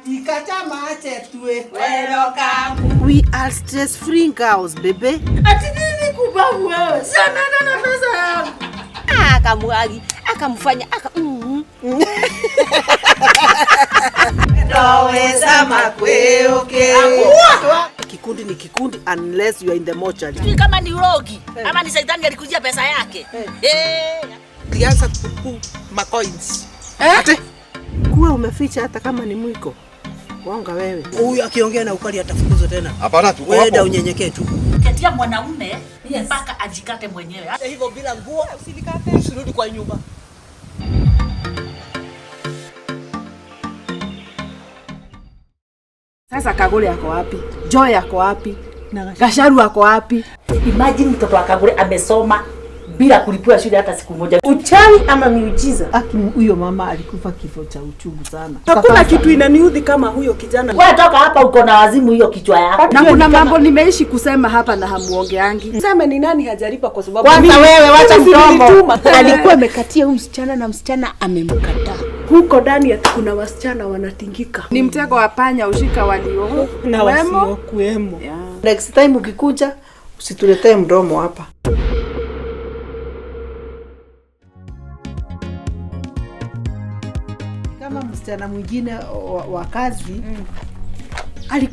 Ikachama chetue. Welcome. We are stress free girls, baby. Ati nini kubabu wewe? Si anaenda na pesa yangu. Akamwagi, akamfanya aka Ndoweza makweuke. Kikundi ni kikundi unless you are in the mortuary. Sijui kama ni urogi ama ni saitani alikujia pesa yake. Eh. Nilianza kupu macoins. Eh? Kuwa umeficha hata kama ni mwiko. Wonga wewe. Huyu akiongea na ukali atafukuzwa tena. Hapana, tuko Wewe da hapo. unyenyekee tu. Ketia mwanaume mpaka ajikate mwenyewe. Hivyo bila nguo usirudi kwa nyumba. Sasa Kagure ako wapi? Joy ako wapi? Gasharu ako wapi? Imagine mtoto wa Kagure amesoma bila kulipiwa shule hata siku moja. Uchawi ama miujiza? Aki huyo mama alikufa kifo cha uchungu sana. Hakuna kitu inaniudhi kama huyo kijana. Wewe toka hapa uko na wazimu hiyo kichwa yako. Na kuna mambo nimeishi kusema hapa na hamuongeangi. Sema ni nani hajalipa kwa sababu Kwanza mimi- wewe wacha mimi si mdomo. nilituma. Alikuwa amekatia huyu msichana na msichana amemkataa. Huko ndani ati kuna wasichana wanatingika. Ni mtego wa panya ushika walio Na wemo. wasiokuwemo. Next time ukikuja usituletee mdomo hapa. Kama msichana mwingine wa kazi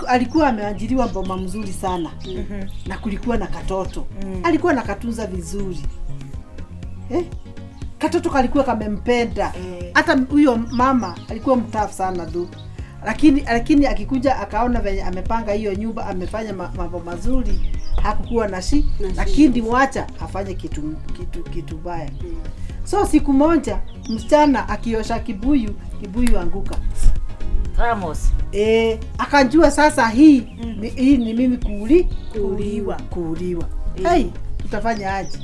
alikuwa ameajiriwa boma mzuri sana na kulikuwa na katoto alikuwa nakatunza vizuri eh? Katoto kalikuwa kamempenda hata huyo mama alikuwa mtafu sana tu, lakini akikuja akaona venye amepanga hiyo nyumba, amefanya mambo mazuri, hakukuwa na shi, lakini mwacha afanye kitu baya. So siku moja msichana akiosha kibuyu, kibuyu anguka. Ramos. Akanjua sasa hii hii ni mimi kuuliwa. Kuuliwa. Hey, tutafanya aje?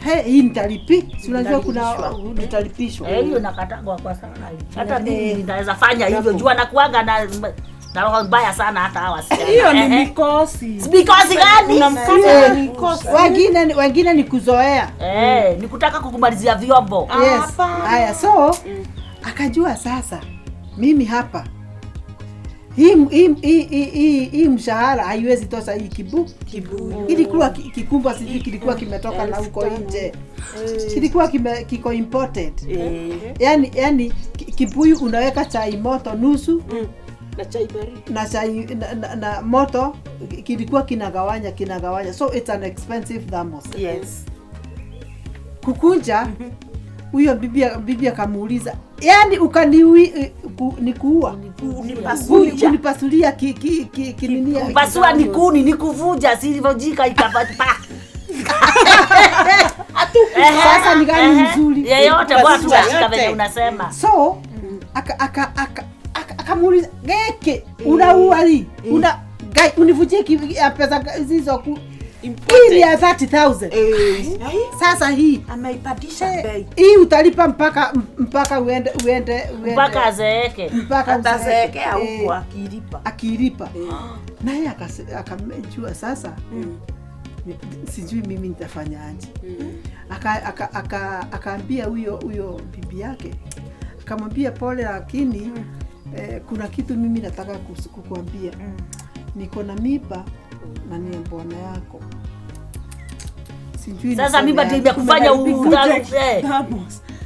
Hey, hii nitalipi? Si unajua kuna nitalipishwa. Eh, hiyo nakatagwa kwa sana. Hata mimi ninaweza fanya hivyo jua nakuanga na roho mbaya sana hata hawa wasichana. Hiyo ni Ehe. mikosi. Mikosi gani? Eh, wengine ni kuzoea. Eh, ni kutaka kukumalizia vyombo. Yes. Haya, so akajua sasa mimi hapa hii mshahara haiwezi tosha hii kibuyu. Ilikuwa kikubwa, sijui kilikuwa kimetoka na huko nje. Kilikuwa kiko imported. Yani kibuyu unaweka chai moto nusu Na chai baridi. na chai na moto kilikuwa kinagawanya. So it's an expensive thermos. Yes. Kukunja huyo bibi akamuuliza, yani ukaniui nikuua kunipasulia kininia Kupasua ni kuni, ni kuvuja, si ilivyojika ikapata. Sasa ni gani mzuri? Yeyote bora tu ashika venye unasema. So akamuuliza geke unaua li una gai univujie ya pesa hizo ku hii ni ya 30,000. Sasa hii ameipandisha bei. Hii utalipa mpaka uende mpaka azeeke. Mpaka Atazeekea huko akilipa. Akilipa. Naye akamjua sasa. Sijui mimi nitafanya aje. Akaambia huyo bibi yake. Akamwambia pole, lakini kuna kitu mimi nataka kukuambia. Niko na mimba na ni bwana yako. Sijui Sasa niseme mimba ndio aje. imekufanya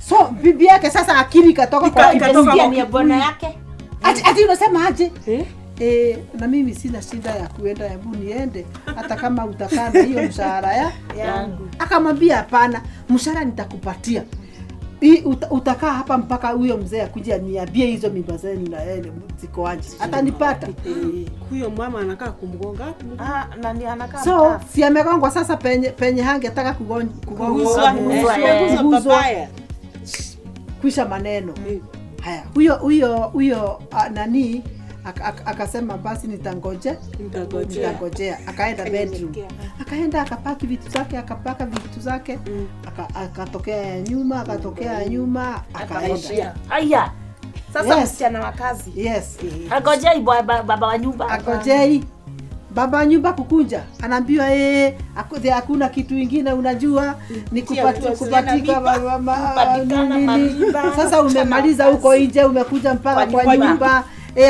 So bibi yake sasa akili ikatoka kwa Ikatoka kibuyu. kwa Bwana yake. Ati unasema aje? Na mimi sina shida ya kuenda, hebu niende hata kama utakaa na hiyo mshahara yangu. Akamwambia hapana, mshahara nitakupatia. Hii utakaa hapa mpaka huyo mzee akuje aniambie hizo mimba zenu na yeye ziko aje. Atanipata. Huyo mama anakaa kumgonga. Nani anakaa? So si amegongwa sasa penye hangetaka kugongwa. Kuguswa. Kwisha maneno. Haya, huyo nani akasema basi nitangojea. Akaenda bedroom. Akaenda akapaki vitu zake, akapaka vitu zake. Akatokea ya nyuma, akaenda. Haya. Sasa msichana wa kazi. Yes. Angojei baba wa nyumba. Angojei. Baba nyumba kukunja anaambiwa hakuna kitu ingine unajua ni kupatika nini. Sasa umemaliza huko nje umekuja mpaka kwa nyumba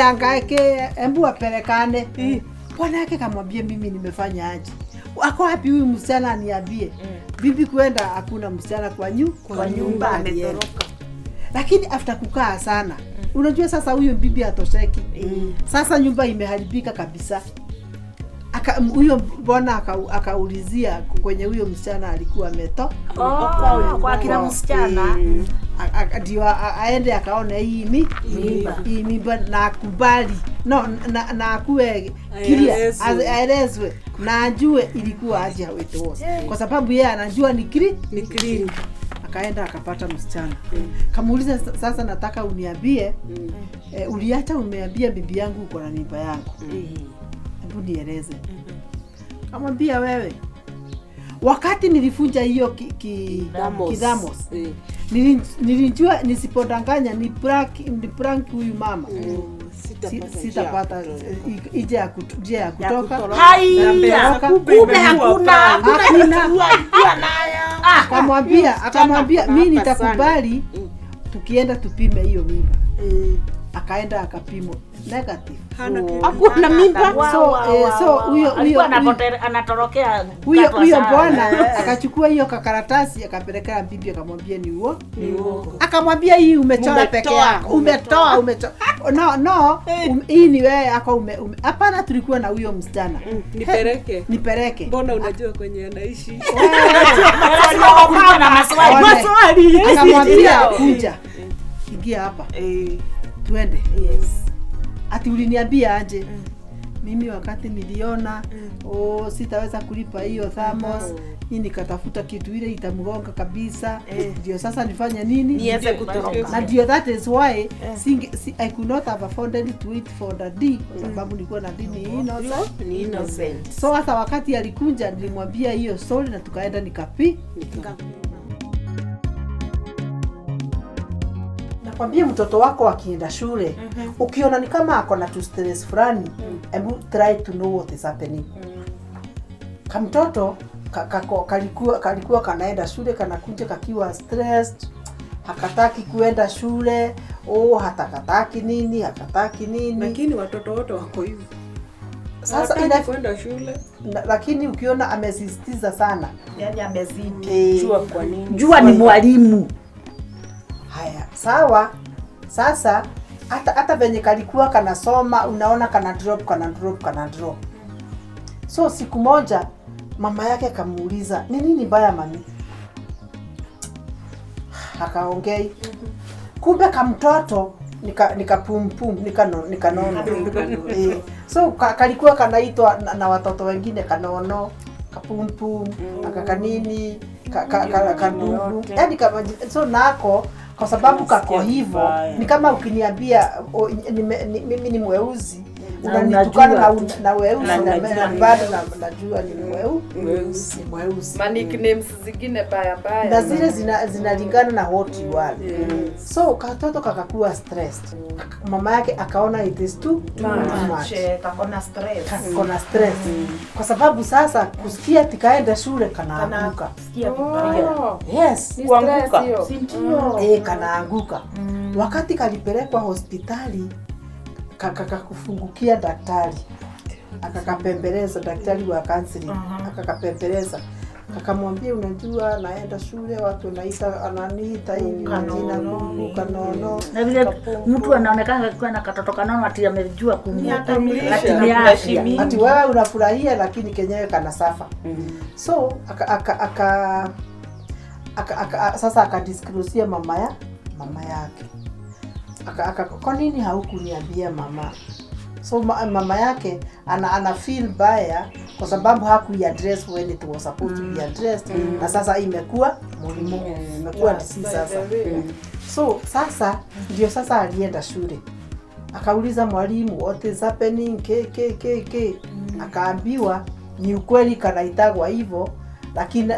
angaeke embu apelekane. Bwana yake kamwambie mimi nimefanya aje? Ako wapi huyu msichana aniambie? Bibi kwenda hakuna msichana kwa nyumba ametoroka. Lakini after kukaa sana unajua sasa huyu bibi atosheki. Sasa nyumba imeharibika kabisa. Huyo bwana akaulizia kwenye huyo msichana alikuwa ameto kwa kila msichana ndio aende akaone hii mimba na akubali na akuwe clear, aelezwe na ajue ilikuwa aje how it was, kwa sababu yeye anajua ni clean. Akaenda akapata msichana. Kamuuliza sasa nataka uniambie uliacha umeambia bibi yangu uko na mimba yangu. Hebu nieleze. Kamwambia wewe wakati nilifunja hiyo kidhamos nilijua nisipodanganya ni prank huyu mama. Sitapata ije ya kutoka. Haiya, kumbe hakuna. Akamwambia mimi nitakubali tukienda tupime hiyo mimba. Akaenda akapimwa negative. Hakuna mimba. So huyo anatorokea huyo bwana akachukua hiyo kakaratasi akapelekea bibi akamwambia ni uongo. Akamwambia hii umechora peke yako. Umetoa. No, hii ni wewe yako hapana tulikuwa na huyo msichana. Nipeleke. Mbona unajua kwenye anaishi? Kulikuwa na maswali. Akamwambia kuja. Ingia hapa. Tuende. Yes. Ati uliniambia aje? Mimi wakati niliona sitaweza kulipa hiyo thamos, hii nikatafuta kitu ile itamgonga kabisa. Ndio sasa nifanye nini? Niweze kutoroka. Na ndio that is why I could not have afforded to wait for the D kwa sababu nilikuwa na dini innocent. So hata wakati alikunja nilimwambia hiyo story na tukaenda nikapi. Nakwambia mtoto wako akienda shule, ukiona ni kama ako na tu stress fulani, hebu try to know what is happening. Kamtoto kalikuwa kanaenda shule kanakuja kakiwa stressed, hakataki kuenda shule, hatakataki nini, hakataki nini. Lakini watoto wote wako hivyo. Sasa ina kwenda shule. Lakini ukiona amesisitiza sana, yani amezidi. Jua kwa nini? Jua ni mwalimu. Haya, sawa. Sasa hata venye kalikuwa kanasoma unaona kana drop. So siku moja mama yake akamuuliza, "Ni nini mbaya mami?" Akaongei. Kumbe kamtoto nika pum pum nikanono. So kalikuwa kanaitwa na watoto wengine kanono, kapum pum, akakanini, kadudu. Yaani kama so nako kwa sababu kako hivyo ni kama ukiniambia mimi ni mweusi unanitukana na weusi na bado najua ni mweusi. Ma nicknames zingine baya baya. Na zile zinalingana na what you are. So katoto kakakuwa stressed. Mama yake akaona it is too much. Kakona stress. Kwa sababu sasa kusikia tikaenda shule kanaanguka. Sikia vibaya. Yes, kuanguka. Ndio. Kanaanguka. Wakati kalipelekwa hospitali kakakufungukia daktari. Akakapembeleza daktari wa counseling. Akakapembeleza. Akamwambia unajua naenda shule watu wanaita ananiita hivi majina Mungu kanono. Na vile mtu anaonekana akiwa na katoto kanono ati amejua kumtamlisha. Ati wewe unafurahia lakini kenyewe kana safa. So sasa akadisclose mama yake. Kwa nini haukuniambia mama? So mama yake ana feel baya kwa sababu hakuiaddress when it was supposed to be addressed. Na sasa imekuwa muhimu, imekuwa disease sasa. So sasa ndio sasa alienda shule. Akauliza mwalimu what is happening k. Akaambiwa ni ukweli kanaitagwa hivyo Lakini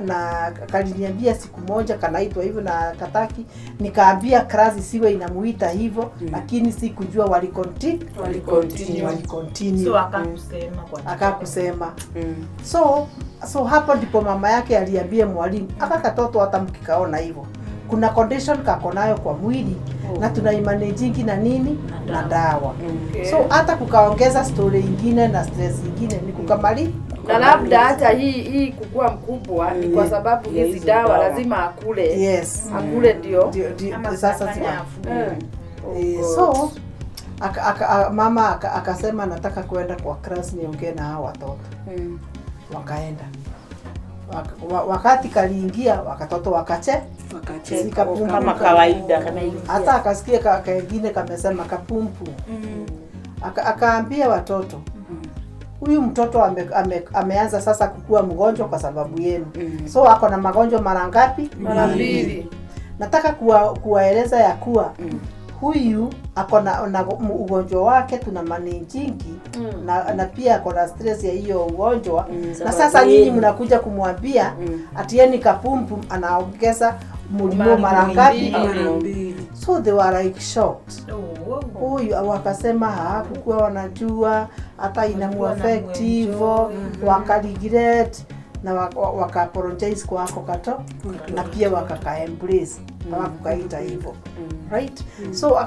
na kaliniambia siku moja kanaitwa hivyo na kataki, nikaambia class isiwe inamuita hivyo, lakini sikujua walicontinue. Walicontinue. Walicontinue. So akakusema kwa Akakusema. So hapo ndipo mama yake aliambia mwalimu, aka katoto hata mkikaona hivyo kuna condition kako nayo kwa mwili na tunaimanejingi na nini na dawa. So hata kukaongeza story ingine na stress ingine ni kukamali. Na labda hata hii kukua mkubwa ni kwa sababu Ya hizi hizo dawa dawa. lazima akule. Yes. Akule ndio. Ndio Ama sasa zinafanya afu. Oh Eh, God. so mama akasema nataka kwenda kwa class niongee na hao watoto. Wakaenda. Wakati kaliingia wakatoto wakache Wakacheka. Kama kawaida. Hata akasikia kengine kamesema kapumpu. Akaambia watoto, huyu mtoto ameanza sasa kukua mgonjwa kwa sababu yenu. So ako na magonjwa mara ngapi? Mara mbili. Nataka kuwaeleza ya kuwa huyu ako na ugonjwa wake tuna manejingi na pia ako na stress ya hiyo ugonjwa na sasa nyinyi mnakuja kumwambia ati yeye ni kapumpu, anaongeza mulimo mara ngapi? Mara mbili. So they were like shocked. Oh. Huyu wakasema hawakukuwa wanajua hata inamuaffect hivyo, wakaregret na waka apologize kwa ako kato na pia wakaka embrace, hawakukaita hivyo, right? So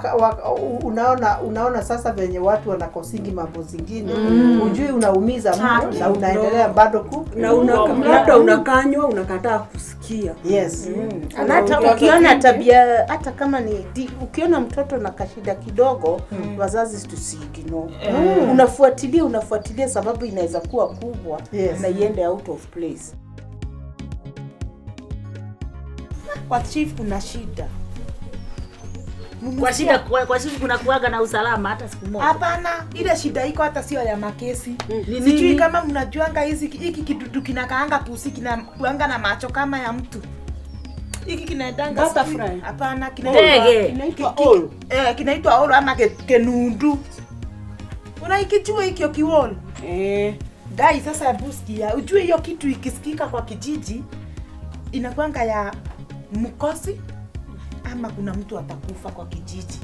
unaona sasa venye watu wanakosingi mambo zingine, ujui unaumiza mtu na unaendelea bado ku Na labda unakanywa unakataa kusikia. Yes. Na hata ukiona tabia, hata kama ni ukiona mtoto na kashida kidogo, wazazi tusiignore. Unafuatilia sababu inaweza kuwa kubwa Yes. na iende out of place. Kwa chief kuna shida. Kwa shida kwa chief kuna kuaga na usalama hata siku moja. Hapana, ile shida iko hata sio ya makesi. Ni Sijui nini? kama mnajuanga hizi hiki kidudu kinakaanga pusi kinakuanga na macho kama ya mtu. Hiki kinaendanga Butterfly. Hapana, kinaitwa Ndege. Kinaitwa all. Kinaitwa olo ama kenundu. Unaikijua hikyo kiwolo? Dai sasa hebu sikia, ujue hiyo kitu ikisikika kwa kijiji inakuanga ya mkosi ama kuna mtu atakufa kwa kijiji.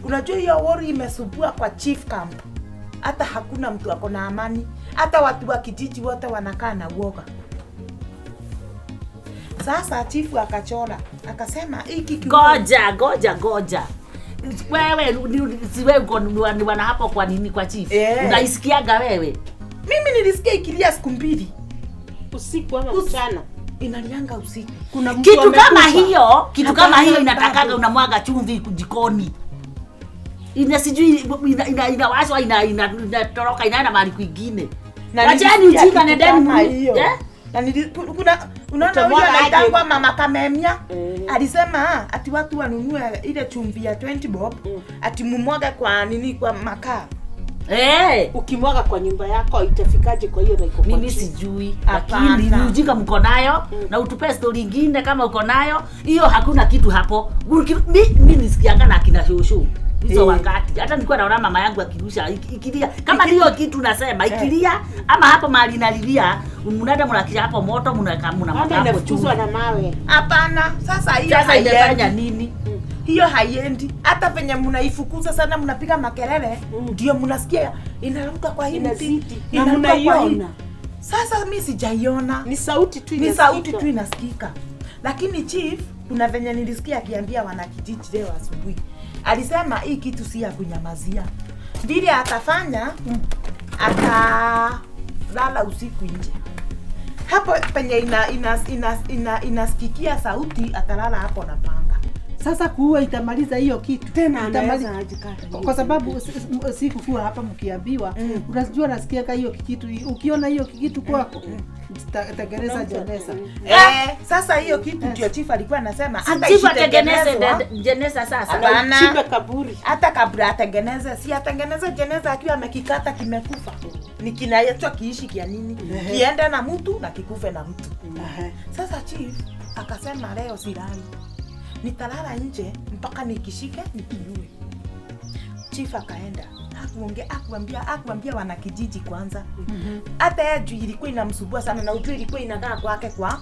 Unajua hiyo wori imesubua kwa chief camp. Hata hakuna mtu ako na amani. Hata watu wa kijiji wote wanakaa na uoga. Sasa chifu akachora, akasema hiki Goja. Wewe si wewe uko ni wana hapo kwa nini kwa chief? Unaisikiaga wewe? Mimi nilisikia ikilia siku mbili. Usiku ama mchana. Inalianga usiku. Kuna mtu Kitu kama hiyo, kitu kama hiyo Hapana, inatakaga bado. unamwaga chumvi jikoni. Ina sijui inawashwa inatoroka inaenda mahali kwingine. Na Wacheni nilisikia ujinga kitu nendeni kama hiyo. Eh? Na kuna unaona huyo Utamwona aje? anaitangwa Mama Kamemia. Alisema ati watu wanunue ile chumvi ya 20 bob, ati mumwaga kwa nini kwa makaa. Ukimwaga kwa nyumba yako itafikaje kwa hiyo na iko kwa Mimi chini? sijui, Hapana. lakini ni ujinga mko nayo na utupe story ingine kama uko nayo. Hiyo hakuna kitu hapo. Mimi nisikianga na akina shosho hizo wakati. Hata nilikuwa naona mama yangu akirusha ikilia. Kama hiyo kitu nasema ikilia ama hapo mahali inalilia, mnaenda mnakisha hapo moto mnaweka Ama mnamwaga hapo inafukuzwa chumvi. na mawe. Hapana, sasa hiyo Sasa imefanya haiendi. nini? Hiyo haiendi. Hata penye mnaifukuza sana mnapiga makelele, ndio mnasikia inaruka kwa hii mti. Inazidi. Na Inaruka kwa hii. mnaiona. Sasa mimi sijaiona. Ni sauti tu Ni inasikika. sauti tu inasikika. Lakini chief, kuna venye nilisikia akiambia wanakijiji leo asubuhi. Alisema hii kitu si ya kunyamazia. Vile atafanya atalala usiku nje. Hapo penye inasikikia sauti atalala hapo na panga. Sasa kuua itamaliza hiyo kitu Tena anaweza ajikata. Kwa sababu sikukuwa hapa mkiambiwa, unajua nasikia hiyo kitu, ukiona hiyo kitu kwako tengeneza jeneza. Sasa hiyo kitu ndio chief alikuwa anasema hata Chief atengeneze isitengenezwa, jeneza sasa. Hapana. Chimbe kaburi. Hata kabla atengeneze, si atengeneze jeneza akiwa amekikata kimekufa. Ni kinaitwa kiishi kia nini? Kiende na mtu na kikufe na mtu. Sasa chief akasema leo silali. Nitalala nje mpaka nikishike nikiue. Chief akaenda Hakuongea, hakuambia wanakijiji kwanza. Hata yeye juu ilikuwa inamsumbua sana na ujue ilikuwa inakaa kwake kwa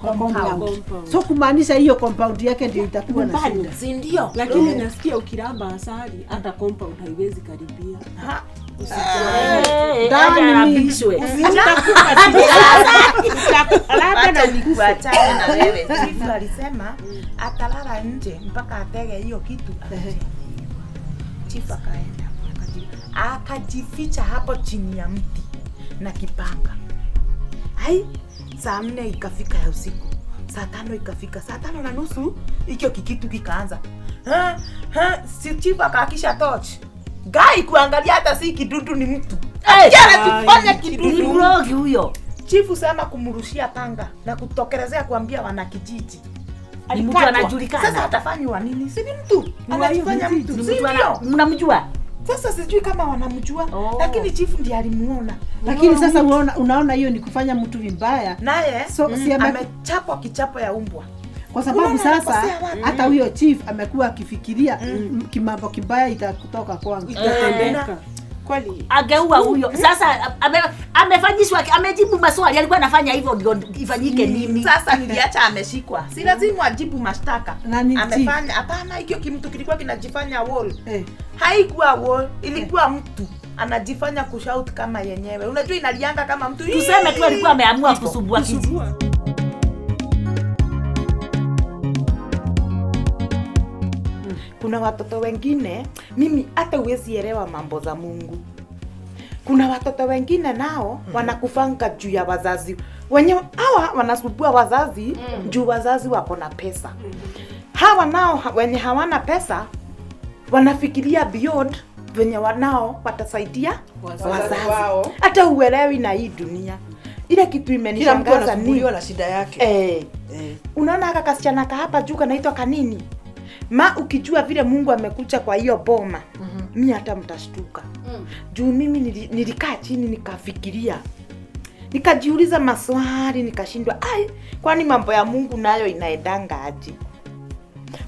compound. So kumaanisha hiyo compound yake ndio itakuwa na shida. Si ndio? Lakini nasikia ukiramba asali hata compound haiwezi karibia. Ndani Labda nikuachane na wewe. Chifu alisema atalala nje mpaka atege hiyo kitu. Chifu akaenda akajificha hapo chini ya mti na kipanga. Hai, saa 4 ikafika ya usiku. Saa 5 ikafika, saa 5:30 hicho kikitu kikaanza. Si chifu akahakisha torch. Gai kuangalia hata si kidudu ni mtu. Anajifanya kidudu. Ni mrogi huyo. Chifu sema kumrushia panga na kutokelezea kuambia wanakijiji. Ni mtu anajulikana. Sasa atafanywa nini? Si ni mtu. Anajifanya mtu. Si ndio? Mnamjua? Sasa sijui kama wanamjua, lakini chifu ndiye alimuona. Lakini sasa unaona hiyo ni kufanya mtu vibaya. Naye so, amechapwa kichapo ya umbwa. Kwa sababu sasa hata huyo chief amekuwa akifikiria kimambo kibaya itakutoka kwangu. Itatendeka. Kweli. Ageua huyo. Sasa amefanyishwa, amejibu maswali, alikuwa anafanya hivyo ndio ifanyike nini? Sasa niliacha ameshikwa. Si lazima ajibu mashtaka. Amefanya hapana, hiyo kimtu kilikuwa kinajifanya wall. Haikuwa wall, ilikuwa mtu anajifanya kushout kama yenyewe. Unajua inalianga kama mtu. Tuseme tu alikuwa ameamua kusumbua kijiji. Kuna watoto wengine, mimi hata huwezi elewa mambo za Mungu. Kuna watoto wengine nao wanakufanga juu ya wazazi. Wenye hawa wanasumbua wazazi juu wazazi wako na pesa. Hawa nao wenye hawana pesa wanafikiria beyond wenye wanao watasaidia wazazi. Hata uelewi na hii dunia. Ile kitu imenishangaza ni na shida yake. Unaona haka kasichana ka hapa juu kanaitwa Kanini. Ma ukijua vile Mungu amekuja kwa hiyo boma, mimi hata mtashtuka. Juu mimi nilikaa chini nikafikiria. Nikajiuliza maswali nikashindwa, ai kwani mambo ya Mungu nayo inaendanga aje?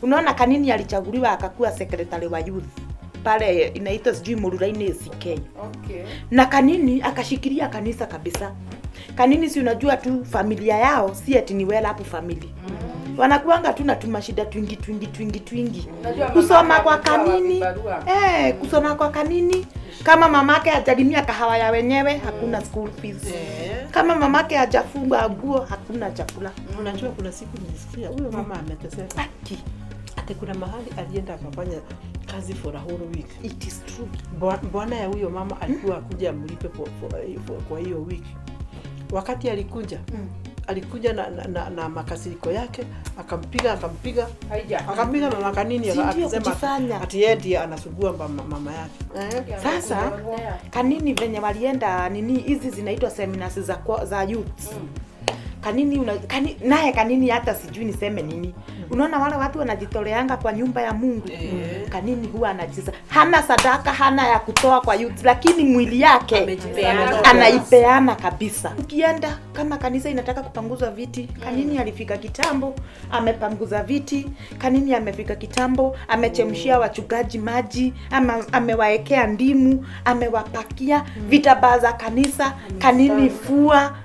Unaona Kanini alichaguliwa akakuwa secretary wa youth. Pale inaitwa sijui Mururaini ACK. Okay. Na Kanini akashikilia kanisa kabisa. Kanini si unajua tu familia yao si eti ni well up family. Wanakuanga tu na tumashida twingi. Kusoma kwa Kanini. Kusoma kwa Kanini. Kama mamake hajalimia kahawa ya wenyewe hakuna school fees. Kama mamake hajafunga nguo hakuna chakula. Unajua kuna siku nilisikia huyo mama ameteseka. Ati kuna mahali alienda akafanya kazi for a whole week. It is true. Bwana ya huyo mama alikuwa akuja amlipe kwa hiyo week. Wakati alikuja alikuja na makasiriko yake, akampiga akampiga mama Kanini, akasema ati yeye ndiye anasugua mama yake. Sasa Kanini venye walienda nini hizi zinaitwa seminars za youth. Kanini naye Kanini hata sijui niseme nini. Unaona wale watu wanajitoleanga kwa nyumba ya Mungu. Kanini huwa anajisa. Hana sadaka, hana ya kutoa kwa youth, lakini mwili yake anaipeana kabisa. Ukienda kama kanisa inataka kupanguza viti, Kanini alifika kitambo, amepanguza viti. Kanini amefika kitambo, amechemshia wachungaji maji, amewaekea ndimu, amewapakia vitambaa za kanisa, Kanini fua.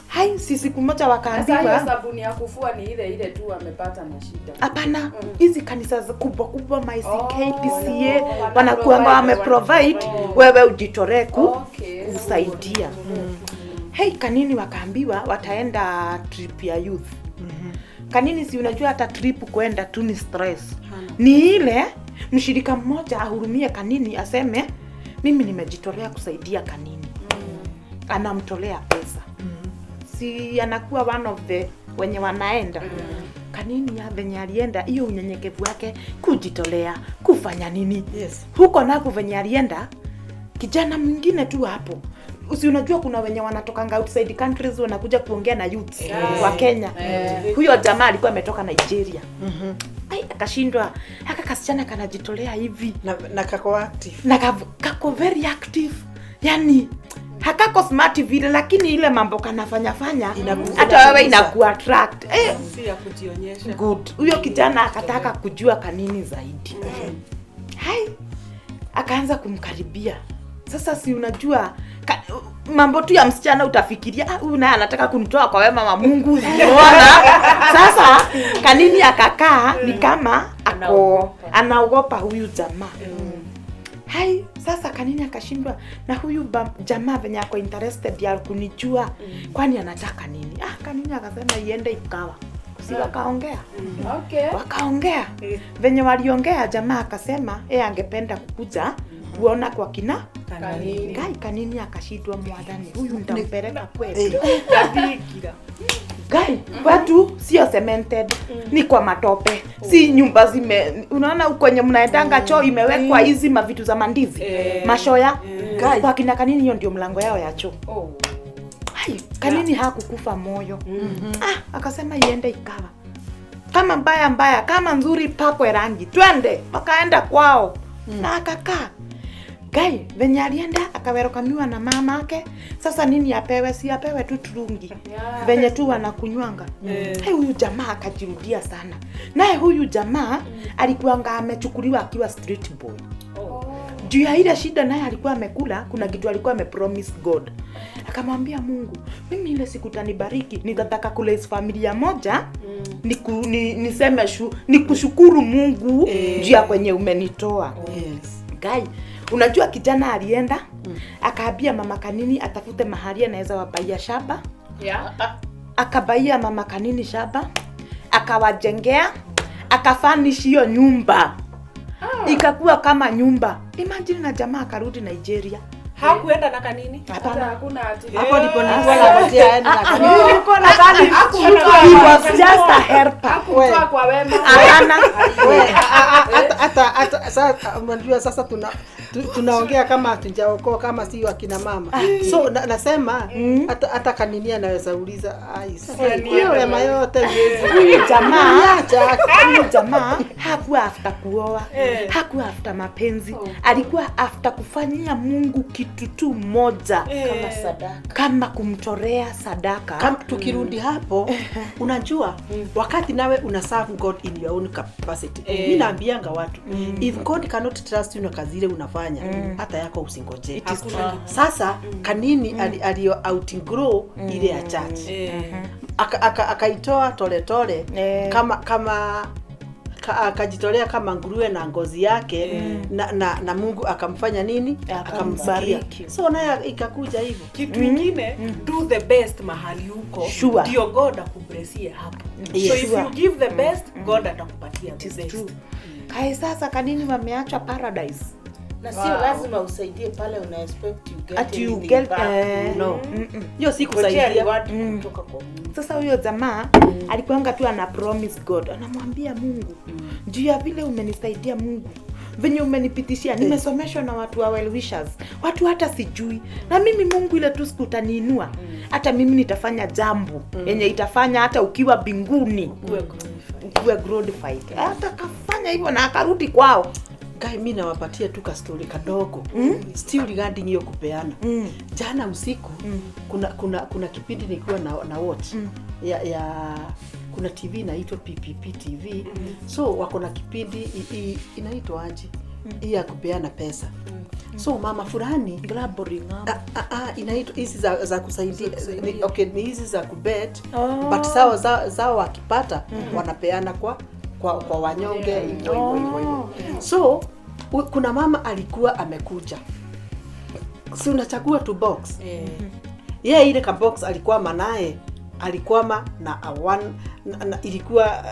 Hai, si siku moja wakaambiwa. Sasa hiyo sabuni ya kufua ni ile ile tu amepata na shida. Hapana, hizi kanisa kubwa kubwa MyCK, PCA wanakuwa wame provide wewe ujitolee kusaidia. Hey, Kanini wakaambiwa wataenda trip ya youth. Kanini si unajua hata trip kwenda tu ni stress. Ni ile mshirika mmoja ahurumie Kanini aseme mimi nimejitolea kusaidia Kanini. Anamtolea pesa. Si anakuwa one of the wenye wanaenda. Kanini ya venye alienda hiyo unyenyekevu wake kujitolea kufanya nini. Yes. Huko nako venye alienda kijana mwingine tu hapo. Si unajua kuna wenye wanatokanga outside countries wanakuja kuongea na youths wa Kenya. Huyo jamaa alikuwa ametoka Nigeria. Ai, akashindwa. Haka kasichana kanajitolea hivi na kako active. Na kako very active. Yani hakako smart vile, lakini ile mambo kanafanya fanya hata wewe inakuattract. Si ya kujionyesha. Good. Huyo kijana akataka kujua Kanini zaidi. Hai. Akaanza kumkaribia. Sasa si unajua mambo tu ya msichana utafikiria huyu naye anataka kunitoa kwa wema wa Mungu. Unaona? Sasa Kanini akakaa ni kama ako anaogopa huyu jamaa. Hai, sasa Kanini akashindwa na huyu jamaa venye ako interested ya kunijua kwani anataka nini? Kanini akasema iende ikawa. Si wakaongea. Okay. Wakaongea. Venye waliongea jamaa akasema yeye angependa kukuja kuona kwa kina Kanini. Gai Kanini akashindwa, mwadhani huyu nitampeleka kwetu. Gai, watu sio cemented, ni kwa matope. Si nyumba zime, unaona kwenye mnaendanga choo imewekwa hizi mavitu za mandizi, mashoya. Kwa kina Kanini hiyo ndio mlango yao ya choo. Hai, Kanini hakukufa moyo. Akasema iende ikawa. Kama mbaya mbaya, kama nzuri pakwe rangi. Twende, wakaenda kwao. Na akakaa. Gai, venye alienda akawerokamiwa na mamake. Sasa nini apewe? Si apewe tu turungi. Venye tu wanakunywanga. Hai, huyu jamaa akajirudia sana. Naye huyu jamaa alikuwa amechukuliwa akiwa street boy. Juu ya ile shida naye alikuwa amekula, kuna kitu alikuwa amepromise God. Akamwambia Mungu, mimi ile siku utanibariki, nitataka kulaise familia moja, niseme nikushukuru Mungu juu ya kwenye umenitoa. Yes. Gai, unajua kijana alienda, akaambia mama Kanini atafute mahali anaweza wabaia shamba. Akabaia mama Kanini shamba, akawajengea, akafanish hiyo nyumba. Ikakuwa kama nyumba. Imagine na jamaa akarudi Nigeria. Hakuenda na Kanini? Hapana. Hakuna ati. Hapo ndipo nilikuwa nangojea aende na Kanini. Nilikuwa nadhani he was just a helper. Hakutoa kwa wema. Hapana. Hata sasa unajua sasa tunaongea kama hatujaokoa kama si wakina mama. So nasema hata Kanini anaweza uliza, ai sasa hiyo wema yote huyu jamaa hakuwa after kuoa, hakuwa after mapenzi, alikuwa after kufanyia Mungu kitu tu moja, kama sadaka, kama kumtorea sadaka. Kama tukirudi hapo, unajua wakati nawe una serve God in your own capacity. Mimi naambianga watu, if God cannot trust you na kazi ile unafanya, hata yako usingoje. Sasa Kanini alio outgrow ile ya church. Akaitoa tole tole kama akajitolea kama nguruwe na ngozi yake, na Mungu akamfanya nini? Akambariki. So naye ikakuja hivyo. Kitu kingine, do the best mahali uko. Ndio God akublessie hapo. So if you give the best, God atakupatia the best. Kai sasa Kanini wameacha paradise. Na sio lazima usaidie pale una expect you get at you get no. Hiyo si kusaidia kutoka kwa Mungu. Sasa huyo jamaa alikuanga tu ana promise God, anamwambia Mungu, juu ya vile umenisaidia Mungu, venye umenipitishia, nimesomeshwa na watu wa well wishers, watu hata sijui, na mimi Mungu ile tu siku utaniinua, hata mimi nitafanya jambo yenye itafanya hata ukiwa mbinguni uwe glorified. Hata kafanya hivyo na akarudi kwao. Guy, mimi nawapatia tu ka story kadogo. Still regarding hiyo kupeana. Jana usiku kuna kipindi nilikuwa na watch ya kuna TV inaitwa PPP TV. So wako na kipindi inaitwa aje? Hii ya kupeana pesa. So mama fulani inaitwa hizi za kusaidia. Okay, ni hizi za kubet. But sawa zao wakipata wanapeana kwa wanyonge hivyo. So kuna mama alikuwa amekuja. Si unachagua tu box. Yeye ile ka box alikuwa manaye, alikuwa na one na ilikuwa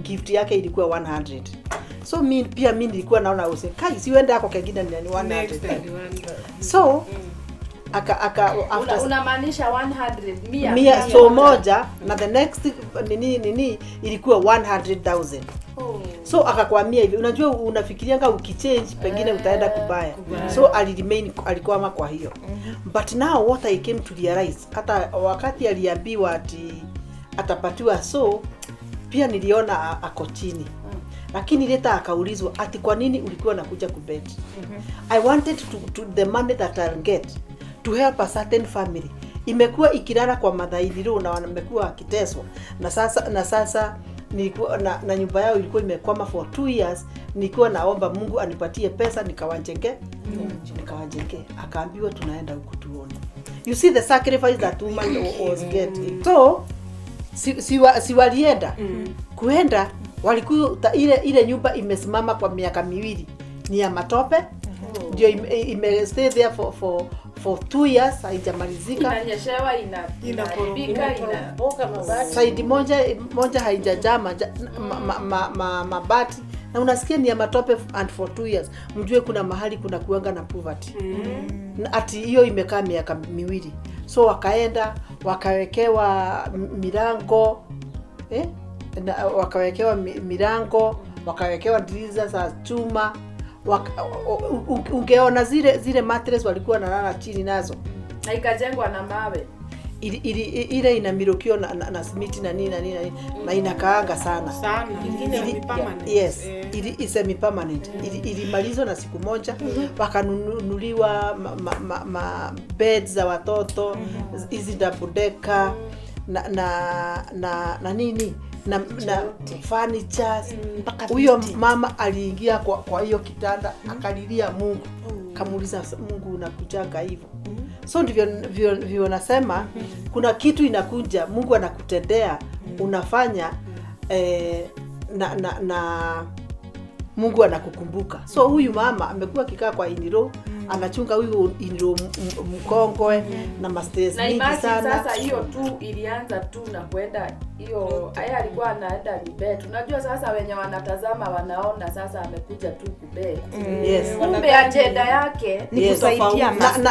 gift yake ilikuwa 100. So mimi pia mimi nilikuwa naona use kai si uende yako kengine ni 100. So aka after unamaanisha 100 mia so moja na the next nini ilikuwa 100,000. So akakwamia hivi, unajua unafikirianga ukichange pengine utaenda kubaya. So aliremain, alikwama kwa hiyo. But now what I came to realize, hata wakati aliambiwa ati atapatiwa, so pia niliona ako chini. Lakini leta akaulizwa ati kwa nini ulikuwa unakuja kubet? I wanted to the money that I'll get to help a certain family. Imekuwa ikilala kwa madhaidhiro na wamekuwa wakiteswa. Na sasa Nilikuwa na nyumba yao ilikuwa imekwama for 2 years. Nilikuwa naomba Mungu anipatie pesa nikawajenge. Nikawajenge. Akaambiwa tunaenda huko tuone. You see the sacrifice that woman was getting. So si walienda. Kuenda walikuta ile nyumba imesimama kwa miaka miwili. Ni ya matope. Ndio ime stay there for 2 years haijamalizika. Inanyeshewa, inaharibika, Inaboka mabati. Saidi moja haijajaa mabati na unasikia ni ya matope and for 2 years. Mjue kuna mahali kuna kuanga na poverty. Na ati hiyo imekaa miaka miwili. So wakaenda wakawekewa milango, na wakawekewa milango, wakawekewa dirisha za chuma. Ungeona zile mattress walikuwa wanalala chini nazo. Na ikajengwa na mawe. Ile inamilokio na simiti na nini na nini na nini, na inakaanga sana. Sana. Ingine ni permanent. Yes, ili semi permanent. Ilimalizwa na siku moja, wakanunuliwa ma beds za watoto, hizi double decker na nini na furnitures. Huyo mama aliingia kwa hiyo kitanda akalilia Mungu. Kamuuliza Mungu unakujaga hivyo? So ndivyo nasema kuna kitu inakuja, Mungu anakutendea, unafanya na Mungu anakukumbuka. So huyu mama amekuwa akikaa kwa iniro, anachunga huyu iniro mkongwe na masters Na mingi imagine sana. Sasa hiyo tu ilianza tu na kwenda hiyo, haya alikuwa anaenda Libet. Unajua sasa wenye wanatazama wanaona sasa amekuja tu kubet. Yes. Kumbe agenda yake Ni kusaidia maskini.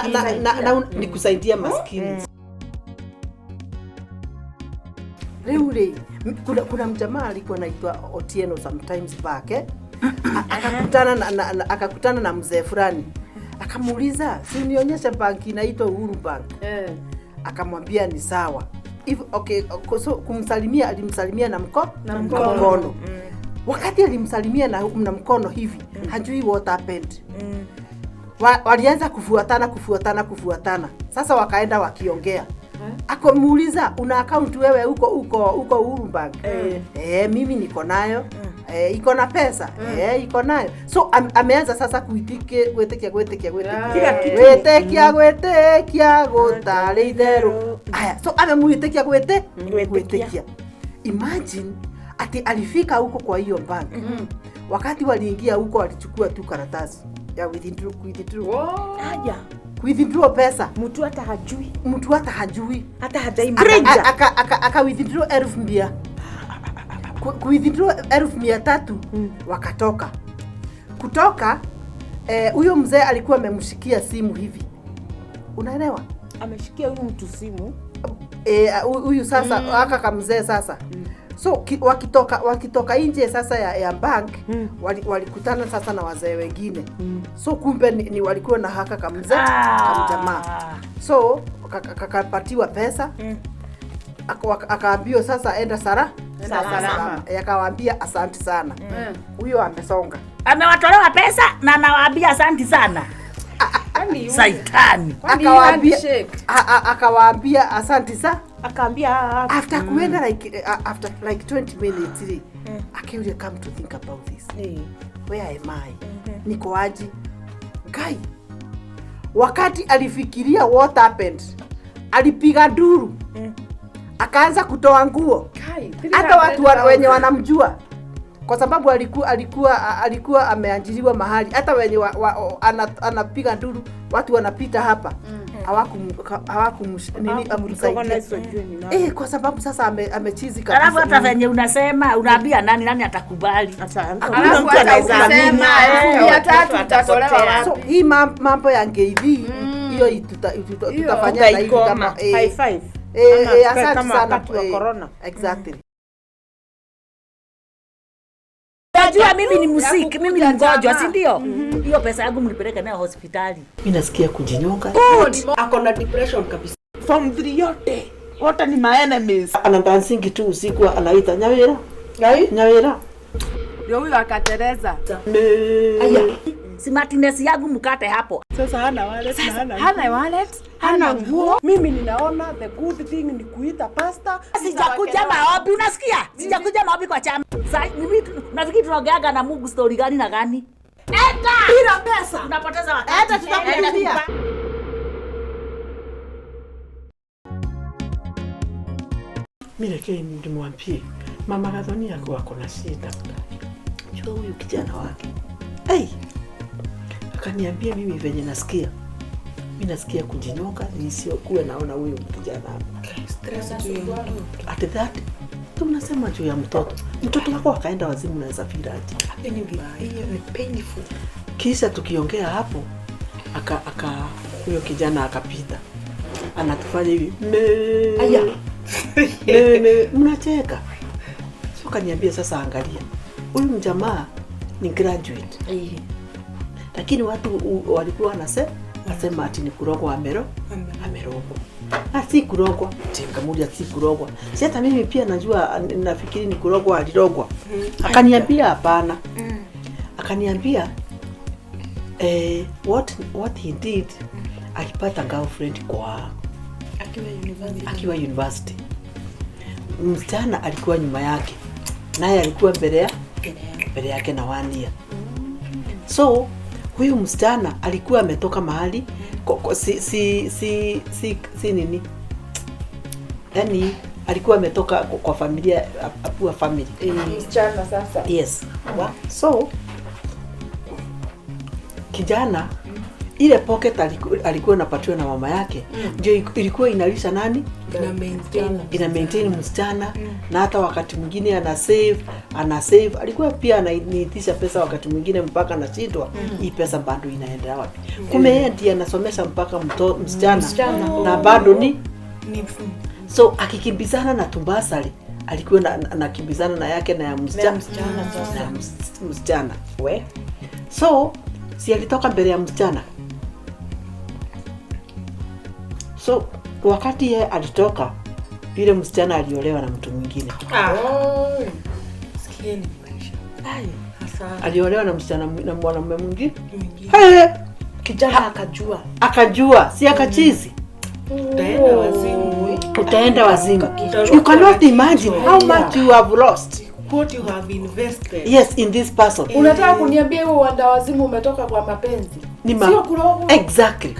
Ni kusaidia maskini. Leo kuna mjamaa alikuwa anaitwa Otieno sometimes back, akakutana akakutana na mzee fulani. Akamuuliza, si unionyeshe banki inaitwa Uhuru Bank. Akamwambia ni sawa. If okay, so kumsalimia alimsalimia na mkono. Wakati alimsalimia na mkono hivi, hajui what happened. Walianza kufuatana. Sasa wakaenda wakiongea. Akamuuliza, una account wewe huko Uhuru Bank? Mimi niko nayo. Iko na pesa. Iko nayo. So ameanza sasa kuitikia gwitikia gutari itheru. Aya, so amemuitikia gwitikia. Imagine ati alifika huko kwa hiyo bank. Wakati waliingia huko alichukua tu karatasi ya withdraw. Haya. Withdraw pesa. Mtu hata hajui. Hata hajai Aka withdraw 1,000. Withdraw 300,000 wakatoka. Kutoka huyo mzee alikuwa amemshikia simu hivi. Unaelewa? Ameshikia huyu mtu simu. Huyu sasa aka kamzee sasa. So wakitoka nje sasa ya bank, walikutana sasa na wazee wengine. So kumbe ni walikuwa na haka kamzee kamjamaa. So kakapatiwa pesa. Akaambiwa sasa enda salama. Akawaambia asante sana. Huyo amesonga. Amewatolewa pesa na anawaambia asante sana. Saitani. Akawaambia asante sana. Akaambia after kuenda like after like 20 minutes akiulia, come to think about this. Where am I? Niko aje? Guy. Wakati alifikiria what happened, alipiga nduru. Akaanza kutoa nguo. Hata watu wenye wanamjua, kwa sababu alikuwa ameajiriwa mahali, hata wenye anapiga nduru watu wanapita hapa hawakumsaidia. Kwa sababu sasa amechizi kabisa. Alafu hata venye unasema unaambia nani atakubali? Hakuna mtu anaweza amini. 300 utatolewa wapi? So hii mambo ya ngeivi hiyo tutafanya na hivi kama high five. Asante sana wakati wa corona. Exactly. Unajua mimi ni msiki, mimi ni mgonjwa, si ndio? Hiyo pesa yangu mlipeleka nayo hospitali. Mimi nasikia kujinyonga. Ako na depression kabisa. Form 3 yote. Wote ni my enemies. Ana dancing tu usiku anaita Nyawira. Nyawira. Ndio huyo akatereza. Aya. Smartness yangu mkate hapo. Sasa hana wallet, hana wallet, hana nguo. Mimi ninaona the good thing ni kuita pastor. Sijakuja maombi, unasikia? Sijakuja maombi kwa chama. Sasa mimi nafikiri tunaongeaga na Mungu story gani na gani? Enda! Bila pesa. Unapoteza wakati. Enda tutakuambia. Mimi lakini nimwambie Mama Gathoni yako ako na shida. Jua huyu kijana wake. Hey! Akaniambia mimi venye nasikia. Mimi nasikia kujinyoka nisiokuwe naona huyu kijana hapa. Stress juu. At that tunasema juu ya mtoto. Mtoto wako akaenda wazimu na safiri aje. Hiyo ni painful. Kisha tukiongea hapo aka huyo kijana akapita. Anatufanya hivi. Aya. Mnacheka. So kaniambia sasa angalia. Huyu mjamaa ni graduate. Lakini watu walikuwa wanasema ati ni kurogwa amerogwa. Ah, si kurogwa. Tingamulia si kurogwa. Si hata mimi pia najua nafikiri ni kurogwa alirogwa. Akaniambia hapana. Akaniambia what he did, alipata girlfriend kwa akiwa university. Msichana alikuwa nyuma yake. Naye alikuwa mbele yake na 1 year. So huyu msichana alikuwa ametoka mahali si nini? Yaani alikuwa ametoka kwa familia, a poor family. Msichana sasa. Yes. So kijana ile pocket alikuwa anapatiwa na mama yake ndio ilikuwa inalisha nani? Ina maintain msichana. Na hata wakati mwingine ana save. Alikuwa pia ananiitisha pesa wakati mwingine mpaka anashindwa hii pesa bado inaenda wapi. Kumbe yeye ndiye anasomesha mpaka msichana na bado ni so akikimbizana na tumbasari alikuwa anakimbizana na yake na ya msichana. Na msichana. We. So si alitoka mbele ya msichana. So wakati yeye alitoka, yule msichana aliolewa na mtu mwingine. Sikieni maisha. Ai, aliolewa na msichana na mwanamume mwingine. Hey, kijana akajua. Si akachizi. Utaenda wazimu. Utaenda wazimu. You cannot imagine how much you have lost. What you have invested. Yes, in this person. Unataka kuniambia huo uenda wazimu umetoka kwa mapenzi? Sio kurogwa. Exactly.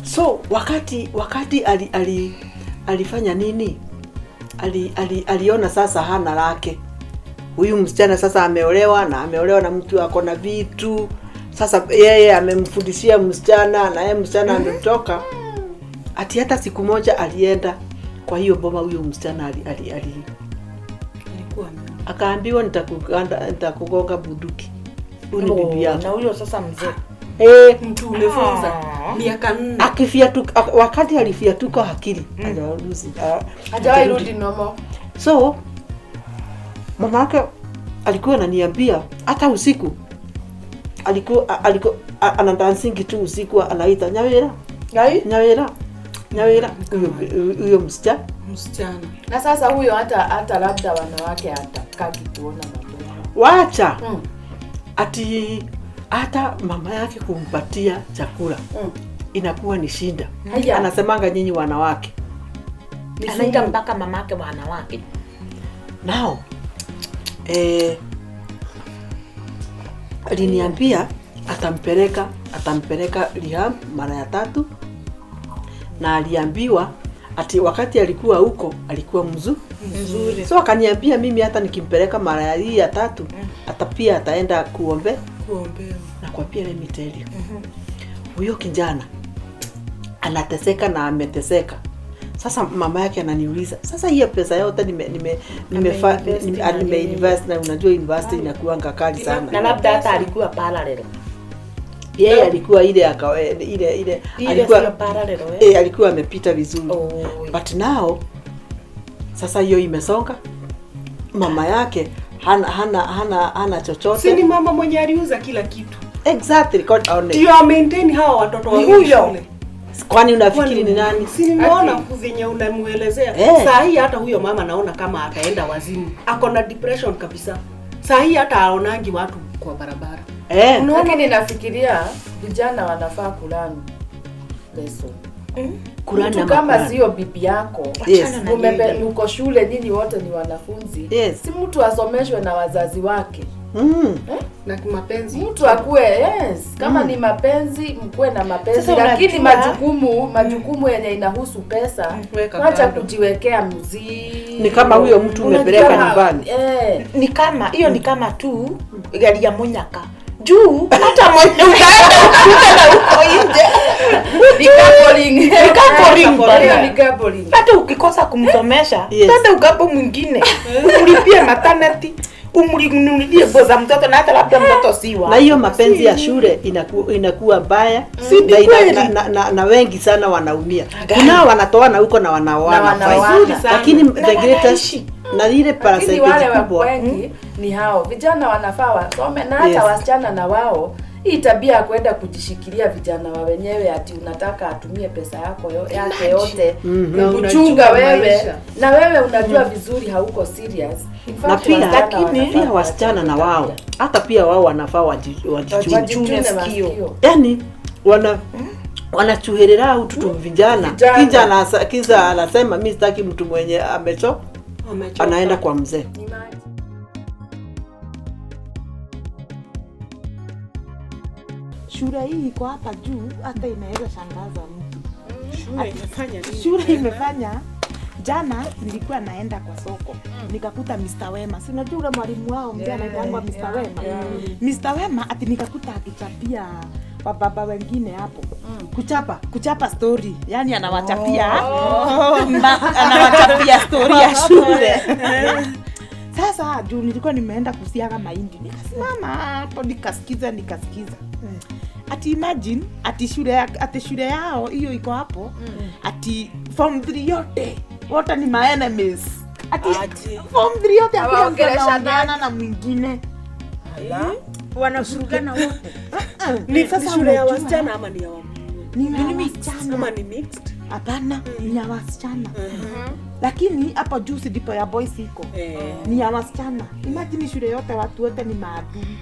So wakati alifanya nini? Aliona sasa hana lake. Huyu msichana sasa ameolewa na mtu ako na vitu. Sasa yeye amemfundishia msichana na yeye msichana ametoka. Ati hata siku moja alienda kwa hiyo boma huyu msichana alikuwa akaambiwa nitakugonga bunduki. Huyu ni bibi yako. Na huyo sasa mzee. Mtu umefunza miaka 4. Akifiatuka wakati alifiatuka akili hajawahi rudi normal. So mama yake alikuwa ananiambia hata usiku alikuwa anadancing tu usiku anaita Nyawira. Nyawira. Nyawira huyo msichana. Na sasa huyo hata labda wanawake hatakaki kuona mambo yao. Wacha. Ati hata mama yake kumpatia chakula inakuwa ni shida. Anasemanga nyinyi wanawake. Anaita mpaka mamake wanawake. Nao aliniambia atampeleka rehab mara ya 3, na aliambiwa ati wakati alikuwa huko alikuwa mzuri. So akaniambia mimi hata nikimpeleka mara ya 3 hata pia ataenda kuombewa. Na kwa pia let me tell you. Huyo kijana anateseka na ameteseka. Sasa mama yake ananiuliza, sasa hiyo pesa yote nime invest, na unajua university inakuanga kali sana. Na labda hata alikuwa parallel. Yeye alikuwa ile alikuwa parallel. Alikuwa amepita vizuri. But now sasa hiyo imesonga. Mama yake hana chochote. Si ni mama mwenye aliuza kila kitu. Exactly. Ndio maintain hawa watoto wa shule. Kwani unafikiri ni nani? Si nimeona venye unamuelezea. Saa hii hata huyo mama naona kama ataenda wazimu. Ako na depression kabisa. Saa hii hata aonangi watu kwa barabara. Lakini nafikiria vijana wanafaa kulani lesson. Mtu kama sio bibi yako, uko shule, nyinyi wote ni wanafunzi. Si mtu asomeshwe na wazazi wake. Na mapenzi. Mtu akue, kama ni mapenzi, mkue na mapenzi. Lakini majukumu yenye inahusu pesa, wacha kujiwekea mzigo. Ni kama huyo mtu umepeleka nyumbani. Ni kama hiyo, ni kama tu gari ya monyaka. Juu hata mwenye utaenda ukuta na uko nje. Ni coupling. Ni coupling. Hata ukikosa kumsomesha, tenda ugapo mwingine. Umlipie maternity, umnunulie nguo za mtoto na hata labda mtoto si wako. Na hiyo mapenzi ya shule inakuwa mbaya na wengi sana wanaumia. Kuna wanatoana huko na wanaoana. Lakini the greatest na ile percentage kubwa wengi ni hao vijana wanafaa wasome, na hata wasichana na wao. Hii tabia ya kwenda kujishikilia vijana wa wenyewe ati unataka atumie pesa yako yake yote kuchunga wewe, na wewe unajua vizuri hauko serious. Na pia lakini pia wasichana na wao hata pia wao wanafaa wajichunge sikio. Yaani wanachuherera ututu vijana. Kiza anasema mimi sitaki mtu mwenye amechoka, anaenda kwa mzee. Shule hii iko hapa juu, hata inaweza shangaza mtu. Shule imefanya nini? Shule imefanya. Jana nilikuwa naenda kwa soko, nikakuta Mr. Wema. Si unajua yule mwalimu wao mzee anaitwa Mr. Wema. Mr. Wema ati nikakuta akichapia wababa wengine hapo. Kuchapa story. Yaani anawachapia. Anawachapia story ya shule. Sasa juu nilikuwa nimeenda kusiaga mahindi, nikasimama hapo nikasikiza. Ati imagine ati shule yao hiyo iko hapo, ati form 3 yote wote ni my enemies. Ati form 3 yote hakuna na mwingine. Wanasurugana wote. Ni sasa shule ya wasichana ama ni ya ni mixed? Ama ni mixed? Hapana, ni ya wasichana. Lakini hapo juu si ndipo ya boys iko. Ni ya wasichana. Imagine shule yote watu wote ni maadui.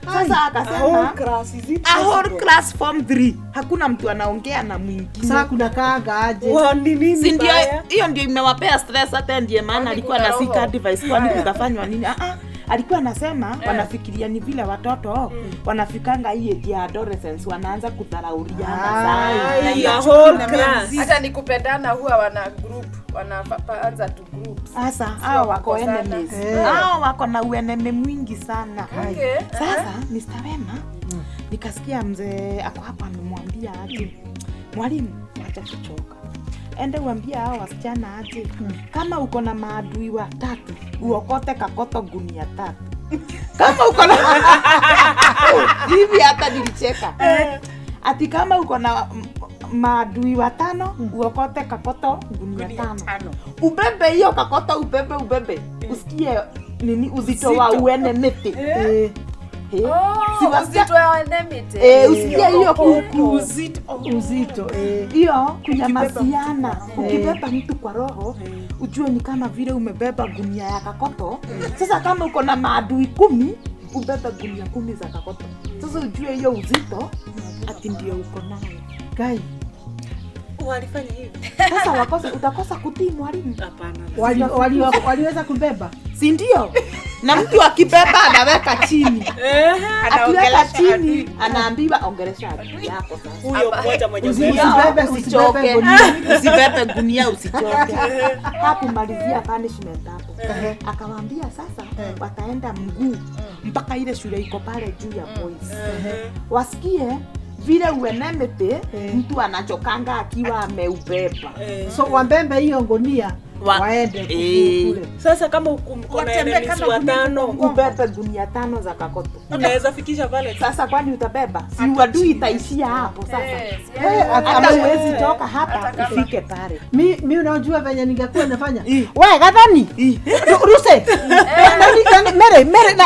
Sasa akasema a whole class form 3 hakuna mtu anaongea na mwingine. Sasa kuna kaanga aje? Si ndio hiyo ndio imewapea stress, hata ndiye maana alikuwa na seek advice kwani kutafanywa nini? Alikuwa anasema wanafikiria ni vile watoto wanafikanga hii age ya adolescence wanaanza kudharauliana sana. Na whole class. Hata ni kupendana huwa wana group, wanaanza tu groups. Sasa hao wako enemies. Hao wako na uenemy mwingi sana. Sasa Mr. Wema nikasikia mzee ako hapa amemwambia aje, mwalimu acha kuchoka. Ende uambie hao wasichana aje, kama uko na maadui watatu uokote kakoto gunia 3. Kama uko na hivi hata nilicheka. Ati kama uko na maadui watano uokote kakoto gunia 5. Ubebe hiyo kakoto, ubebe. Usikie nini uzito wa uenemy. Uzito wa enemy. Usikie hiyo uzito. Hiyo kunyamaziana. Ukibeba mtu kwa roho, ujue ni kama vile umebeba gunia ya kakoto. Sasa kama uko na maadui 10, ubebe gunia 10 za kakoto. Sasa ujue hiyo uzito ati ndio uko nayo. Gai. Walifanya hivi. Sasa utakosa kutii mwalimu. Hapana. Waliweza kubeba. Si ndio? Na mtu akibeba anaweka chini. Akiweka chini anaambiwa ongelesha adui yako sasa. Huyo mmoja mwenye usichoke. Usibebe gunia usichoke. Hakumalizia punishment hapo. Akawaambia sasa wataenda mguu mpaka ile shule iko pale juu ya boys. Wasikie vile uenemete mtu anachokanga akiwa ameubeba. So wambembe hiyo gunia waende kule. Sasa kama uko na enemies watano, ubebe gunia 5 za kakoto. Unaweza fikisha pale. Sasa kwani utabeba? Si uadui itaishia hapo sasa. Hata huwezi toka hapa ufike pale. Mimi unajua venye ningekuwa nafanya. Wewe gadhani. Ruse. Nani mere na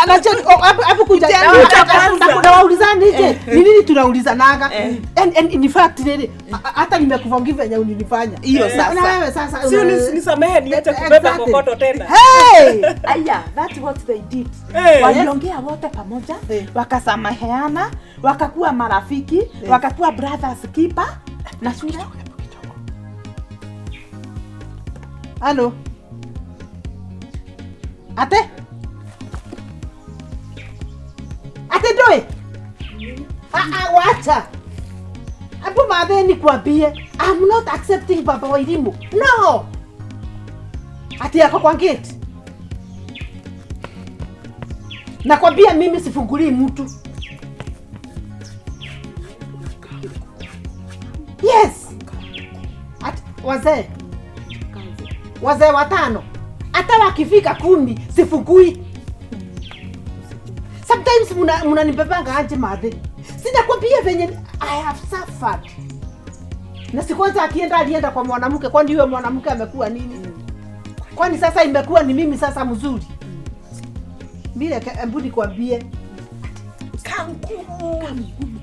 hapo kuja. Na waulizana nje. Ni nini tunaulizanaga? And in fact nini hata nimekuforgive venye ulinifanya. Hiyo sasa. Na wewe sasa si unisamehe Nisamehe niache kubeba kokoto tena. Hey! Aya, that's what they did. Waliongea wote pamoja, wakasameheana, wakakuwa marafiki, wakakuwa brothers keeper na shule. Halo. Ate? Ate doe? Wacha. Abu madhe nikwambie, I'm not accepting Baba Wairimu. No. Ati yako kwa gate. Nakwambia mimi sifungulii mtu. Yes. Ati wazee. Wazee 5. Hata wakifika 10 sifungui. Sometimes mnanibebanga aje madhe. Sinakwambia venye I have suffered. Na si kwanza akienda alienda kwa mwanamke, kwani huyo mwanamke amekuwa nini? Kwani sasa imekuwa ni mimi sasa mzuri? Mimi hebu nikwambie kangumu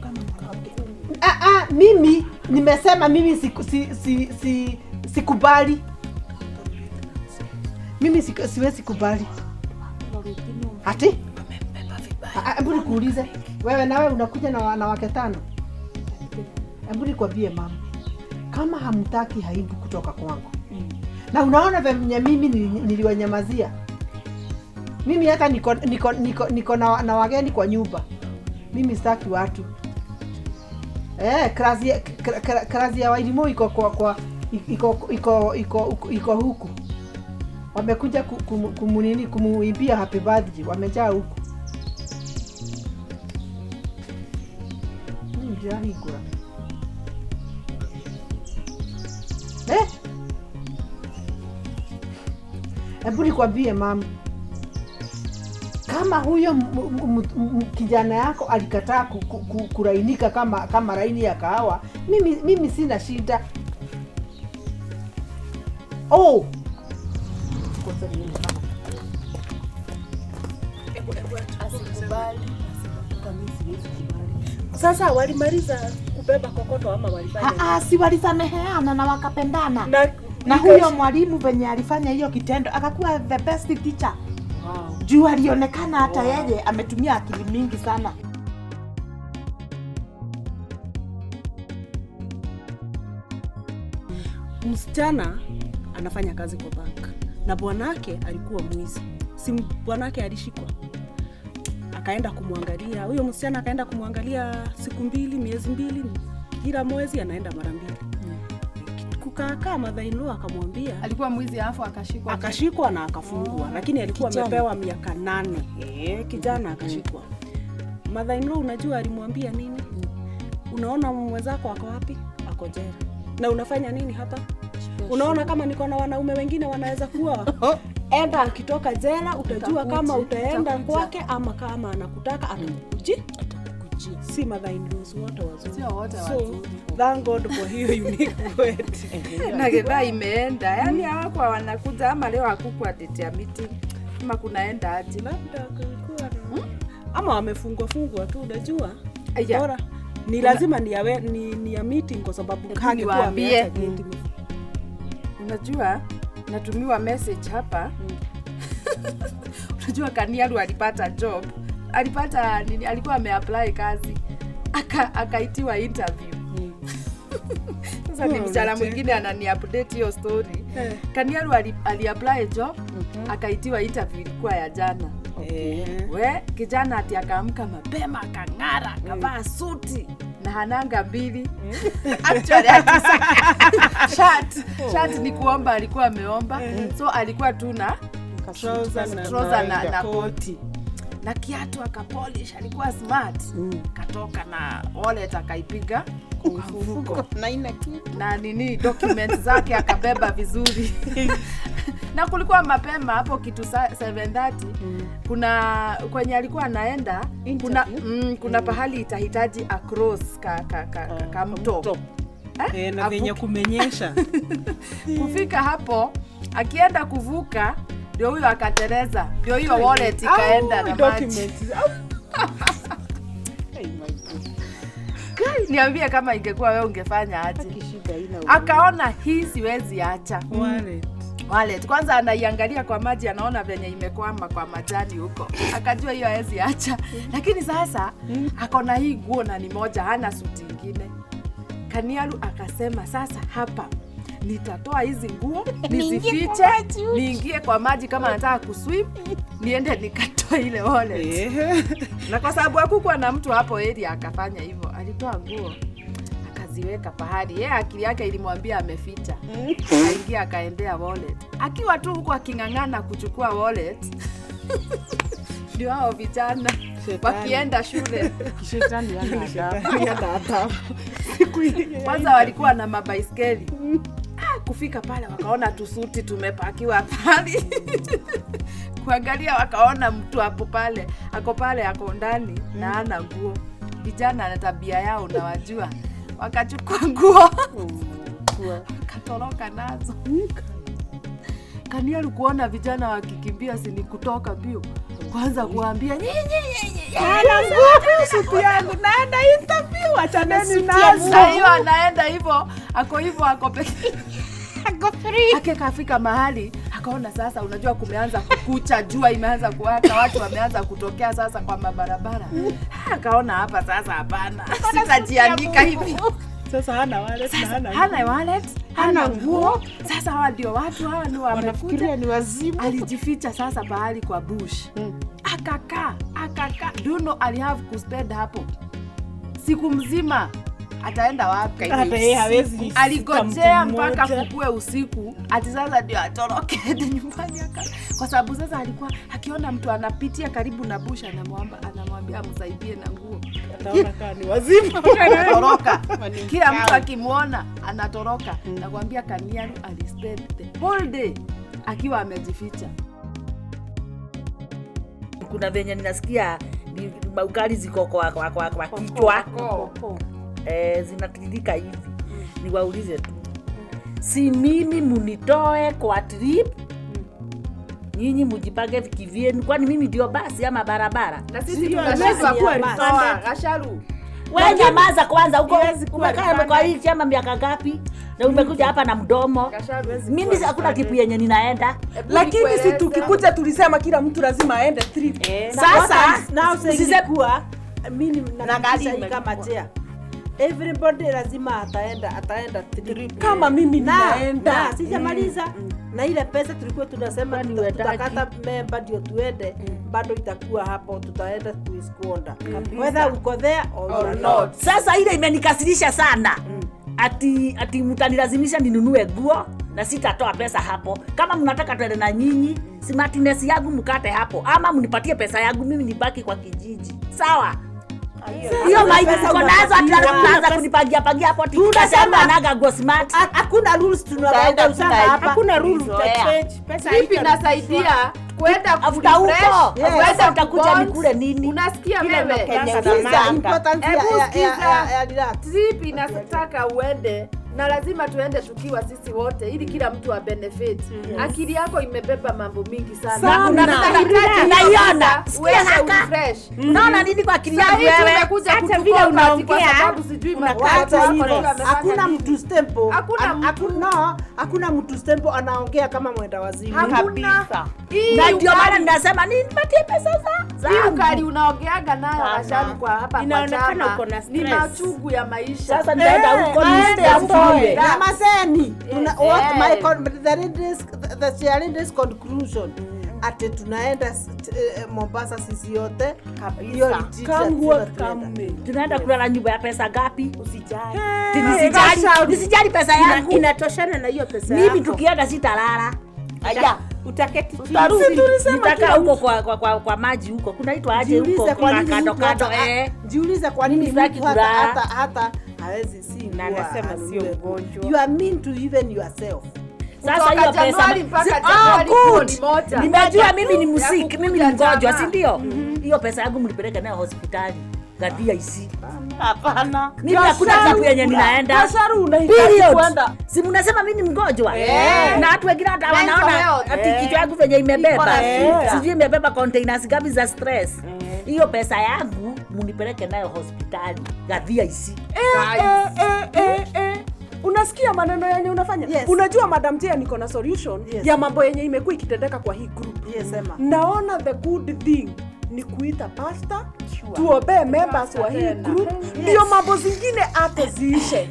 kama mwanamke. Mimi nimesema mimi sikubali. Mimi siwezi kubali. Ati? Hebu nikuulize, wewe nawe unakuja na wanawake 5. Hebu nikwambie mama, kama hamtaki aibu kutoka kwangu. Na unaona venye mimi niliwanyamazia. Mimi hata niko na wageni kwa nyumba. Mimi sitaki watu. Kazi ya Wairimu iko kwa iko huku. Wamekuja kumunini kumuimbia happy birthday, wamejaa huku. Ndahingura. Hebu nikwambie mama, kama huyo kijana yako alikataa kurainika kama raini ya kahawa, mimi sina shida. Oh. Asikubali. Sasa walimaliza kubeba kokoto ama walifanya? Si walisameheana na wakapendana. Na huyo mwalimu venye alifanya hiyo kitendo akakuwa the best teacher. Wow. Juu alionekana hata yeye ametumia akili mingi sana. Msichana anafanya kazi kwa bank na bwanake alikuwa mwizi. Si bwanake alishikwa. Akaenda kumwangalia. Huyo msichana akaenda kumwangalia siku 2, miezi 2, kila mwezi anaenda mara 2. Kukaa mother-in-law akamwambia alikuwa mwizi alafu akashikwa. Akashikwa na akafungwa, lakini alikuwa amepewa miaka 8. Kijana akashikwa. Mother-in-law unajua alimwambia nini? Unaona mwenzako ako wapi? Ako jela. Na unafanya nini hapa? Unaona kama niko na wanaume wengine wanaweza kuwa. Enda akitoka jela utajua kama utaenda kwake ama kama anakutaka atakukujia. Si mother-in-laws wote wazuri. Sio wote wazuri. So, thank God for hiyo unique word. Na gedha imeenda. Yaani hawakuwa wanakuja ama leo hakukuwa date ya meeting. Ama kunaenda aje? Labda kulikuwa na ama wamefungwa fungwa tu unajua. Bora ni lazima ni ya meeting kwa sababu kage kwa ameacha gate. Unajua natumiwa message hapa. Unajua Kaniaru alipata job. Alipata nini? Alikuwa ameapply kazi. Akaitiwa interview. Sasa ni msichana mwingine anani-update hiyo story. Kaniaru ali-apply job, akaitiwa interview ilikuwa ya jana. We kijana ati akaamka mapema, akang'ara, akavaa suti na hananga 2. Actually ati shirt ni kuomba, alikuwa ameomba. So alikuwa tu na trouser na koti. Na kiatu akapolish, alikuwa smart. Katoka na wallet akaipiga kwa mfuko. Na ina kitu. Na nini documents zake akabeba vizuri. Na kulikuwa mapema hapo kitu 7:30. Kuna kwenye alikuwa anaenda kuna pahali itahitaji across ka mto. Na venye kumenyesha. Kufika hapo akienda kuvuka ndio huyo akateleza. Ndio hiyo wallet ikaenda na maji. Kai, niambie kama ingekuwa wewe ungefanya aje? Akaona hii siwezi acha. Wallet kwanza anaiangalia kwa maji, anaona venye imekwama kwa majani huko, akajua hiyo hawezi acha. Lakini sasa akona hii nguo na ni moja, hana suti ingine. Kaniaru akasema sasa hapa nitatoa hizi nguo nizifiche, niingie kwa maji kama nataka kuswim, niende nikatoe ile wallet. Na kwa sababu hakukuwa na mtu hapo area, akafanya hivyo. Alitoa nguo akaziweka pahali. Yeye akili yake ilimwambia ameficha. Akaingia akaendea wallet. Akiwa tu huko aking'ang'ana kuchukua wallet, ndio hao vijana wakienda shule. Shetani hana adabu. Kwanza walikuwa na mabaiskeli. Kufika pale wakaona tusuti tumepakiwa pale. Kuangalia wakaona mtu hapo pale, ako pale ako ndani na hana nguo. Vijana na tabia yao unawajua. Wakachukua nguo. Wakatoroka nazo. Kaniaru kuona vijana wakikimbia si ni kutoka mbio. Kwanza kuambia nyinyi hana nguo, suti yangu naenda interview, achaneni nazo. Sasa hiyo anaenda hivyo, ako hivyo, ako peke. Ako free. Akafika mahali akaona sasa, unajua kumeanza kukucha, jua imeanza kuwaka, watu wameanza kutokea sasa kwa mabarabara. Akaona hapa sasa hapana, sitajiandika hivi. Sasa hana wallet, hana wallet, hana nguo. Sasa hawa ndio watu, hawa ndio wamekuja, ni wazimu. Alijificha sasa pahali kwa bush. Akakaa. Do you know ali have to spend hapo siku mzima. Ataenda wapi? Hawezi. Aligojea mpaka kukue usiku, ati sasa ndio atoroke hadi nyumbani aka. Kwa sababu sasa alikuwa akiona mtu anapitia karibu na bush anamwambia amsaidie na nguo. Ataona kama ni wazimu. Anatoroka. Kila mtu akimuona anatoroka. Nakwambia Kaniaru alispend the whole day akiwa amejificha. Kuna venye ninasikia maukali ziko kwa kichwa. Zinatiririka hivi. Niwaulize tu. Si mimi munitoe kwa trip? Nyinyi mujipange kivyenu, kwani mimi ndio basi ama barabara? Na sisi tunashindwa kutoa Gasharu. Wewe nyamaza kwanza huko. Umekaa kwa hii chama miaka ngapi? Na umekuja hapa na mdomo. Mimi hakuna kitu yenye ninaenda. Lakini si tukikuja tulisema kila mtu lazima aende trip. Sasa na usisikuwa mimi na gari kama chair. Everybody lazima ataenda trip. Kama mimi ninaenda. Na sijamaliza. Na ile pesa tulikuwa tunasema tutakata memba ndio tuende, bado itakuwa hapo, tutaenda kuiskonda. Whether uko there or not. Sasa ile imenikasirisha sana. Ati mtanilazimisha ninunue nguo na sitatoa pesa hapo. Kama mnataka tuende na nyinyi, smartness yangu mkate hapo ama mnipatie pesa yangu mimi nibaki kwa kijiji. Sawa? Hiyo maiki uko nazo hata kunipangia pangia hapo. Tunasema naga go smart. Hakuna rules tunaenda usana hapa. Hakuna rules utachange. Pesa ipi inasaidia kwenda afuta huko. Sasa utakuja nikule nini? Unasikia wewe? Importance ya trip inataka uende na lazima tuende tukiwa sisi wote ili kila mtu a benefit. Akili yako imebeba mambo mingi sana. Unaiona? Sikia haka. Unaona nini kwa akili yako wewe? Hata vile unaongea kwa sababu sijui makati. Hakuna mtu stempo. Hakuna mtu stempo anaongea kama mwenda wazimu kabisa. Na ndio maana ninasema nini nipatie pesa za. Hii ukali unaongeaga nayo Gasharu kwa hapa kwa inaonekana uko na stress. Ni machungu ya maisha. Sasa nitaenda huko ni Na maseni what my the challenge is conclusion. Ati tunaenda Mombasa sisi yote kabisa. Tunaenda kulala nyumba ya pesa ngapi? Usijali. Nisijali pesa yangu. Inatoshana na hiyo pesa yako. Mimi tukienda sitalala. Aya, utaketi chini. Nitakaa huko kwa maji huko. Kunaitwa aje huko? Kwa kando kando Jiulize kwa nini mtu hata hawezi si na anasema sio mgonjwa. You are mean to even yourself. Sasa hiyo pesa mpaka Januari ni moja. Nimejua mimi ni msiki, mimi ni mgonjwa, si ndio? Hiyo pesa yangu mlipeleka nayo hospitali. Gadia isi. Hapana. Mimi hakuna sababu yenye ninaenda. Gasharu unahitaji kwenda. Si mnasema mimi ni mgonjwa? Na watu wengine hata wanaona ati kichwa yangu venye imebeba. Sijui imebeba containers ngapi za stress. Hiyo pesa yangu mnipeleke nayo hospitali. Gadia isi. Unasikia Unafanya maneno yenye unafanya. Yes. Unajua Madam Tia, niko na solution Yes. ya mambo yenye imekuwa ikitendeka kwa hii group. Yes, sema. Naona the good thing ni kuita pastor, tuombee members wa hii group, ndio mambo zingine hata ziishe.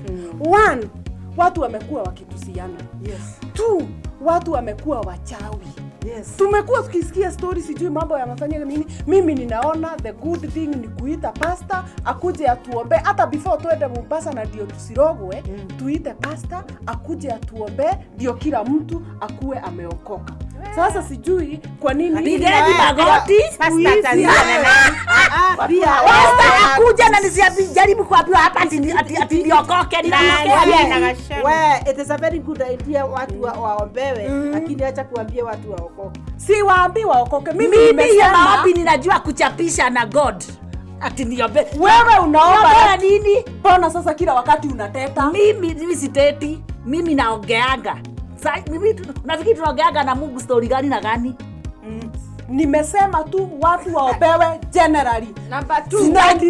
One, watu wamekuwa wakitusiana. Yes. Two, watu wamekuwa wachawi. Yes. Tumekuwa tukisikia stories, sijui mambo yanafanyika nini. Mimi ninaona the good thing ni kuita pastor akuje atuombe, hata before tuende Mombasa na ndio tusirogwe. Tuite pastor akuje atuombe ndio kila mtu akuwe ameokoka. Sasa sijui kwa nini Pigeni magoti. Pastor ataanza na nani? Ah, pia Pasta akuja na nisijaribu kuambiwa hapa ati niokoke Nani niokoke. na Gachagua? We, it is a very good idea watu waombewe, lakini acha kuambia watu waokoke. Si waambi waokoke. Mimi Mimi hiyo nimesema maombi ninajua kuchapisha na God. Ati niombe. wewe unaomba Niombea nini? Mbona sasa kila wakati unateta? Mimi siteti. Mimi naongeanga. Mimi nafikiri tunaongeanga na Mungu story gani na gani? Nimesema tu watu waombewe generally. Number 2. Sitaki-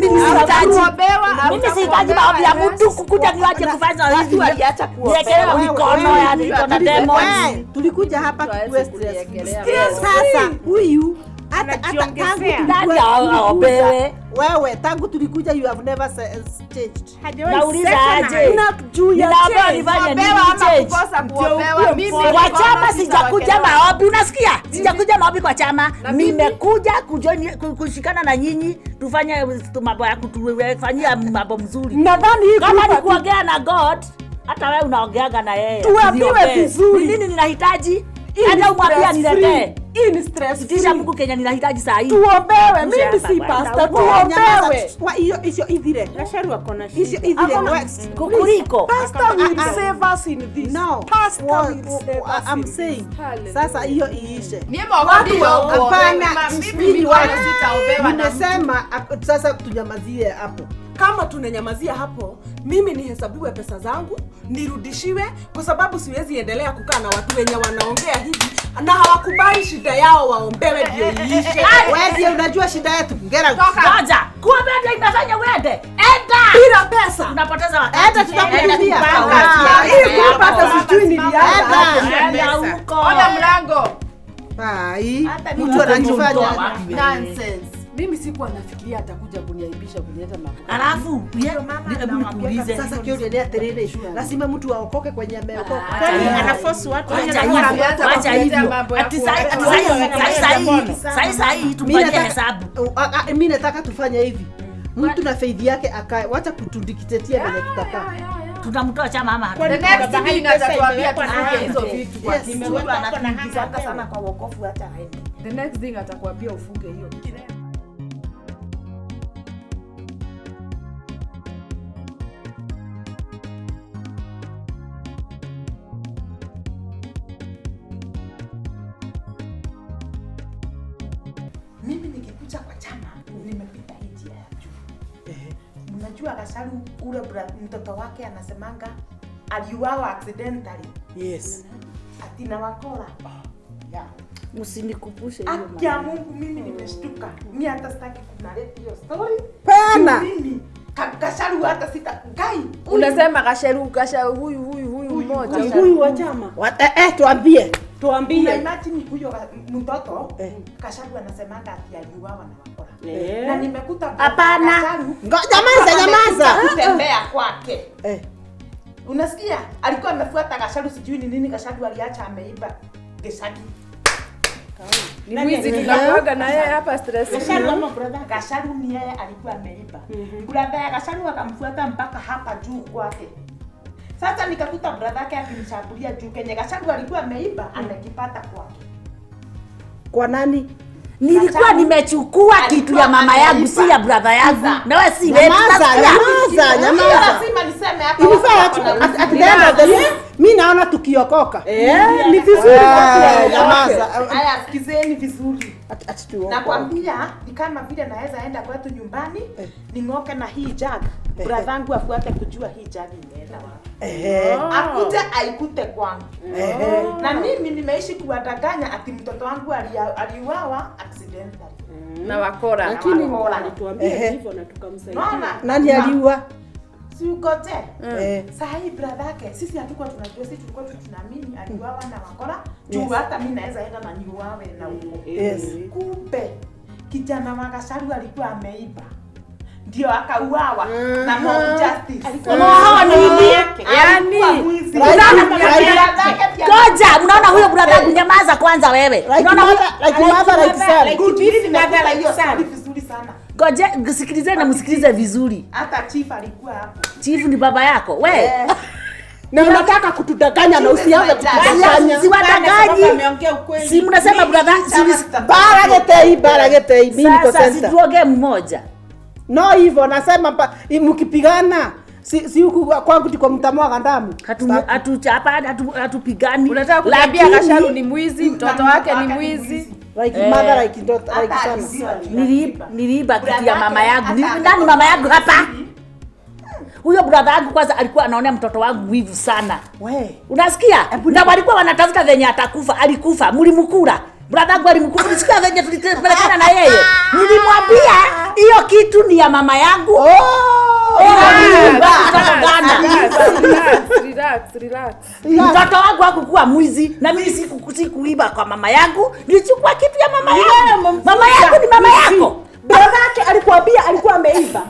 Mimi sihitaji maombi ya mtu kukuja niwache kufanya hivi. waliacha kuombewa. Niekelewe mikono ya niko na demons. We, tulikuja hapa Mtu tukuwe hawezi stress free. kuliekelea. Sasa huyu hata tangu Anajiongezea. tulikuwa- Nani aombewe? Wewe tangu tulikuja you have never changed. Hajawahi Nauliza settle na aje? Na juu ya Ninaomba change. nifanye nini Kuombewa ama change? kukosa kuombewa. Mimi Kwa mikono chama sijakuja sitawekelewa. maombi, unasikia? Sijakuja maombi kwa chama. Na mimi? Nimekuja kujoin kushikana na nyinyi tufanye mambo ya kutufanyia mambo mzuri. Nadhani hii Kama group ni kuongea na God, hata wewe unaongeaga na yeye. Tuambiwe Niombee. vizuri. Ni nini ninahitaji? Hii ni Hata umwambie stress aniletee. free. Hii ni stress Itisha free. Mungu Kenya ninahitaji saa hii. Tuombewe. Mzee Mimi hapa si kwanza. pastor, Nyamaza, tuombewe. hiyo hiyo ithire. Gachagua ako na Hiyo shida. ithire. Kukuliko. Pastor will save us in this. No. Pastor will save us I'm in this. saying sasa hiyo iishe. Mimi maombi Hapana, mimi mikono sitaombewa na mtu. Nimesema sasa tunyamazie hapo. Kama tunanyamazia hapo, mimi nihesabiwe pesa zangu, nirudishiwe, kwa sababu siwezi endelea kukaa na watu wenye wanaongea hivi na hawakubali shida yao waombewe ndio iishe. Wewe ndiye unajua shida yetu. Get out. Ngoja. Kuombea ndio inafanya uende. Enda. Bila pesa. Unapoteza wakati. Enda tutakutumia. Hii group hata sijui nilianza. Enda huko. Ona mlango. Ai, Hata mtu mimi anajifanya Nonsense. Mimi sikuwa nafikiria atakuja kuniaibisha kunileta mambo. Alafu, hebu nikuulize. Sasa kioendelea terere. Lazima mtu aokoke kwenye ameokoka. Kwani anaforce watu Wacha hivyo, wacha hivyo. Ati sahi tumfanyie hesabu. Mimi nataka tufanye hivi. Mtu na faith yake akae, wacha kutudikitetia vile tutakaa. Tunamtoa chama ama The next thing atatuambia tufunge hizo vitu kwa Yes. kichwa. Huyu anatuingizanga sana kwa wokovu hata aende. The next thing atakuambia ufunge hiyo. Mimi nikikuja kwa chama nimepita hii njia ya juu. Mnajua Gachagua ule mtoto wake anasemanga aliuawa accidentally. Yes. Ati na wakora. Yeah. Msinikupushe hiyo Haki ya Mungu mimi nimeshtuka. Mimi hata sitaki kunarate hiyo story. Pana. Mimi Gachagua hata sita gai. Unasema Gachagua huyu mmoja. Huyu wa chama. Tuambie. Tuambie. Una imagine huyo mtoto Gachagua anasemanga ati aliuawa na wakora. Na nimekuta Hapana. Nyamaza, nyamaza. Kutembea kwake. Unasikia? Alikuwa amefuata Gachagua sijui ni nini Gachagua aliacha ameiba Gachagua. Ni mwizi tunakuaga na yeye hapa stress. Gachagua ama brother Gachagua ni yeye alikuwa ameiba. Brother ya Gachagua akamfuata mpaka hapa juu kwake. Sasa nikakuta brother yake akimshambulia juu kenye Gachagua alikuwa ameiba amekipata kwake. Kwa nani? Nilikuwa nimechukua kitu ya mama yangu si ya brother yangu. Na wewe si wewe. Nyamaza, nyamaza, nyamaza. Lazima niseme hapa. Inifaa at the end of the day, mimi naona tukiokoka. Ni vizuri watu Nyamaza. Haya, sikizeni vizuri. Ati tuokoke. Nakwambia ni kama vile naweza enda kwetu nyumbani ning'oke na hii jug. Brother yangu afuate kujua hii jug imeenda wapi. Akute aikute kwangu. Na mimi nimeishi kuwadanganya ati mtoto wangu aliuawa accidentally. Na wakora. Lakini alituambia hivyo na tukamsaidia. Unaona? Nani aliua? Si ugoje. Eh. Saa hii brother yake sisi hatukuwa tunajua, sisi tulikuwa tu tunaamini aliuawa na wakora. Juu hata mimi naweza enda na niuawe na huko. Yes. Kumbe kijana wa Gacharu alikuwa ameiba. Ndio akauawa na mob justice. Unaona nini? Yaani Ngoja, unaona huyo brother kunyamaza kwanza wewe. Unaona huyo Like mother like son. Good, mimi nimependa hiyo story vizuri sana. Ngoja, sikilizeni na msikilize vizuri. Hata chief alikuwa hapo. Chief ni baba yako. We. Na unataka kutudanganya na usianze kutudanganya. Si wadanganyi. Ameongea ukweli. Si mnasema brother, si Bara getei, bara getei, mimi niko sasa si center. tuongee mmoja. No hivyo nasema mkipigana si huku kwangu ndiko mtamwaga damu. Hatupigani. Unataka kuniambia Gacharu ni mwizi, mtoto wake ni mwizi? Like mother like daughter like son. Niliiba kitu ya mama yangu. Nani mama yangu hapa? Huyo brother yangu kwanza alikuwa anaonea mtoto wangu wivu sana. We. Unasikia? Na walikuwa wanatafuta venye atakufa, alikufa, mlimkula. Brother yangu alimkula, nilisikia venye tulipelekana na yeye. Nilimwambia hiyo kitu ni ya mama yangu. Relax, relax. Mtoto wangu hakukuwa mwizi na mimi sikuiba kwa mama yangu. Nilichukua kitu ya mama yangu. Mama yangu ni mama yako. Brother yake alikuambia alikuwa ameiba.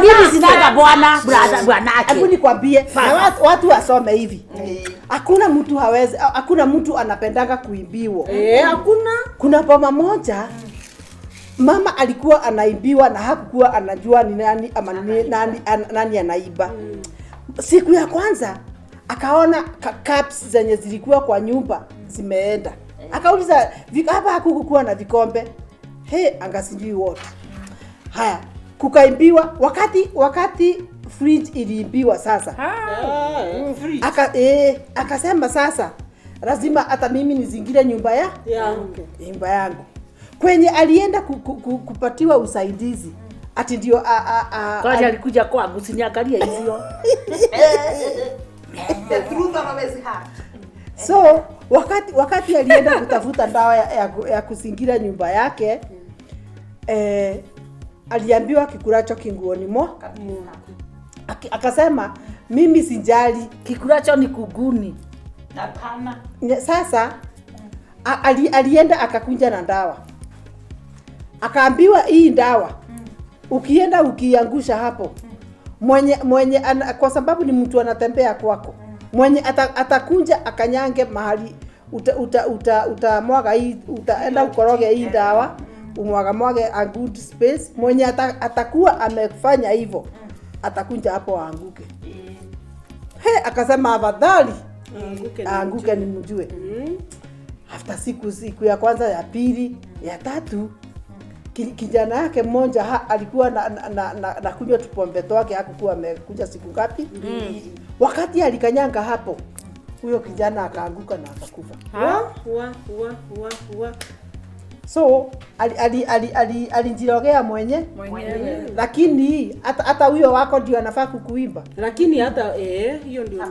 Mimi sinaga bwana, brother bwanake. Hebu nikwambie, na watu wasome hivi. Hakuna mtu hawezi, hakuna mtu anapendanga kuibiwa. Hakuna. Kuna boma moja mama alikuwa anaibiwa na hakukuwa anajua ni nani ama ni nani, nani anaiba. Siku ya kwanza akaona cups zenye zilikuwa kwa nyumba zimeenda. Akauliza hapa hakukuwa na vikombe. Hey, anga sijui what. Haya, kukaimbiwa wakati fridge iliimbiwa sasa. Akasema sasa lazima hata mimi nizingire nyumba ya nyumba yangu. Kwenye alienda kupatiwa usaidizi. Ati ndio Kwaje alikuja kwangu usiniangalie hivyo. The truth always hurt. So wakati alienda kutafuta dawa ya kuzingira nyumba yake, aliambiwa kikulacho kinguoni mwa. Akasema mimi sijali, kikulacho ni kuguni. Hapana. Sasa alienda akakunja na dawa. Akaambiwa hii dawa ukienda ukiangusha hapo mwenye kwa sababu ni mtu anatembea kwako, mwenye atakunja akanyange mahali utamwaga hii, utaenda ukoroge hii dawa, umwaga mwage a good space, mwenye atakuwa amefanya hivyo atakunja hapo aanguke. He, akasema afadhali aanguke nimjue. After siku ya kwanza, ya pili, ya tatu, kijana yake mmoja alikuwa na kunywa tupombe twake, hakukuwa amekuja siku ngapi. Wakati alikanyanga hapo, huyo kijana akaanguka na akakufa. Wa. So alijirogea mwenyewe. Lakini hata huyo wako ndio anafaa kukuiba. Lakini hata hiyo ndio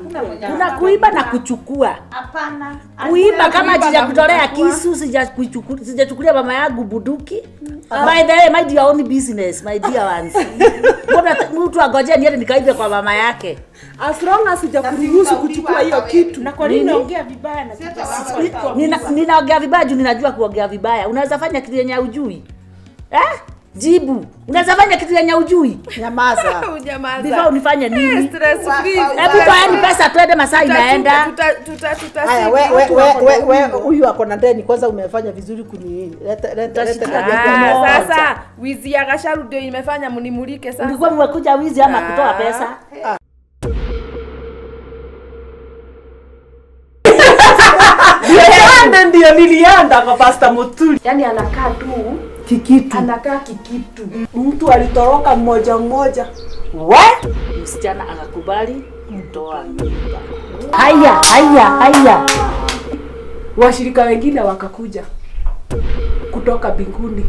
kuna kuiba na kuchukua. Hapana. Kuiba kama sijakutolea kisu, sijachukulia mama yangu bunduki. By the way, mind your own business, my dear ones. Mbona mtu angoje niende nikaibe kwa mama yake? As long as sijakuruhusu kuchukua hiyo kitu. Na kwa nini unaongea vibaya na ninaongea vibaya juu ninajua kuongea vibaya. Unaweza fanya kitu yenye hujui. Jibu. Unaweza fanya kitu yenye hujui. Nyamaza. Unyamaza. Before unifanye nini? Stress free. Hebu toeni pesa twende masaa inaenda. Tuta Haya, we huyu ako na deni kwanza, umefanya vizuri kuni. Leta. Sasa wizi ya Gacharu ndio imefanya mnimulike sasa. Ulikuwa umekuja wizi ama kutoa pesa? Ndio nilienda kwa Pastor Muturi. Yaani anakaa tu kikitu. Anakaa kikitu. Mtu alitoroka mmoja mmoja. What? Msichana akakubali kutoa mimba. Haya. Washirika wengine wakakuja kutoka mbinguni.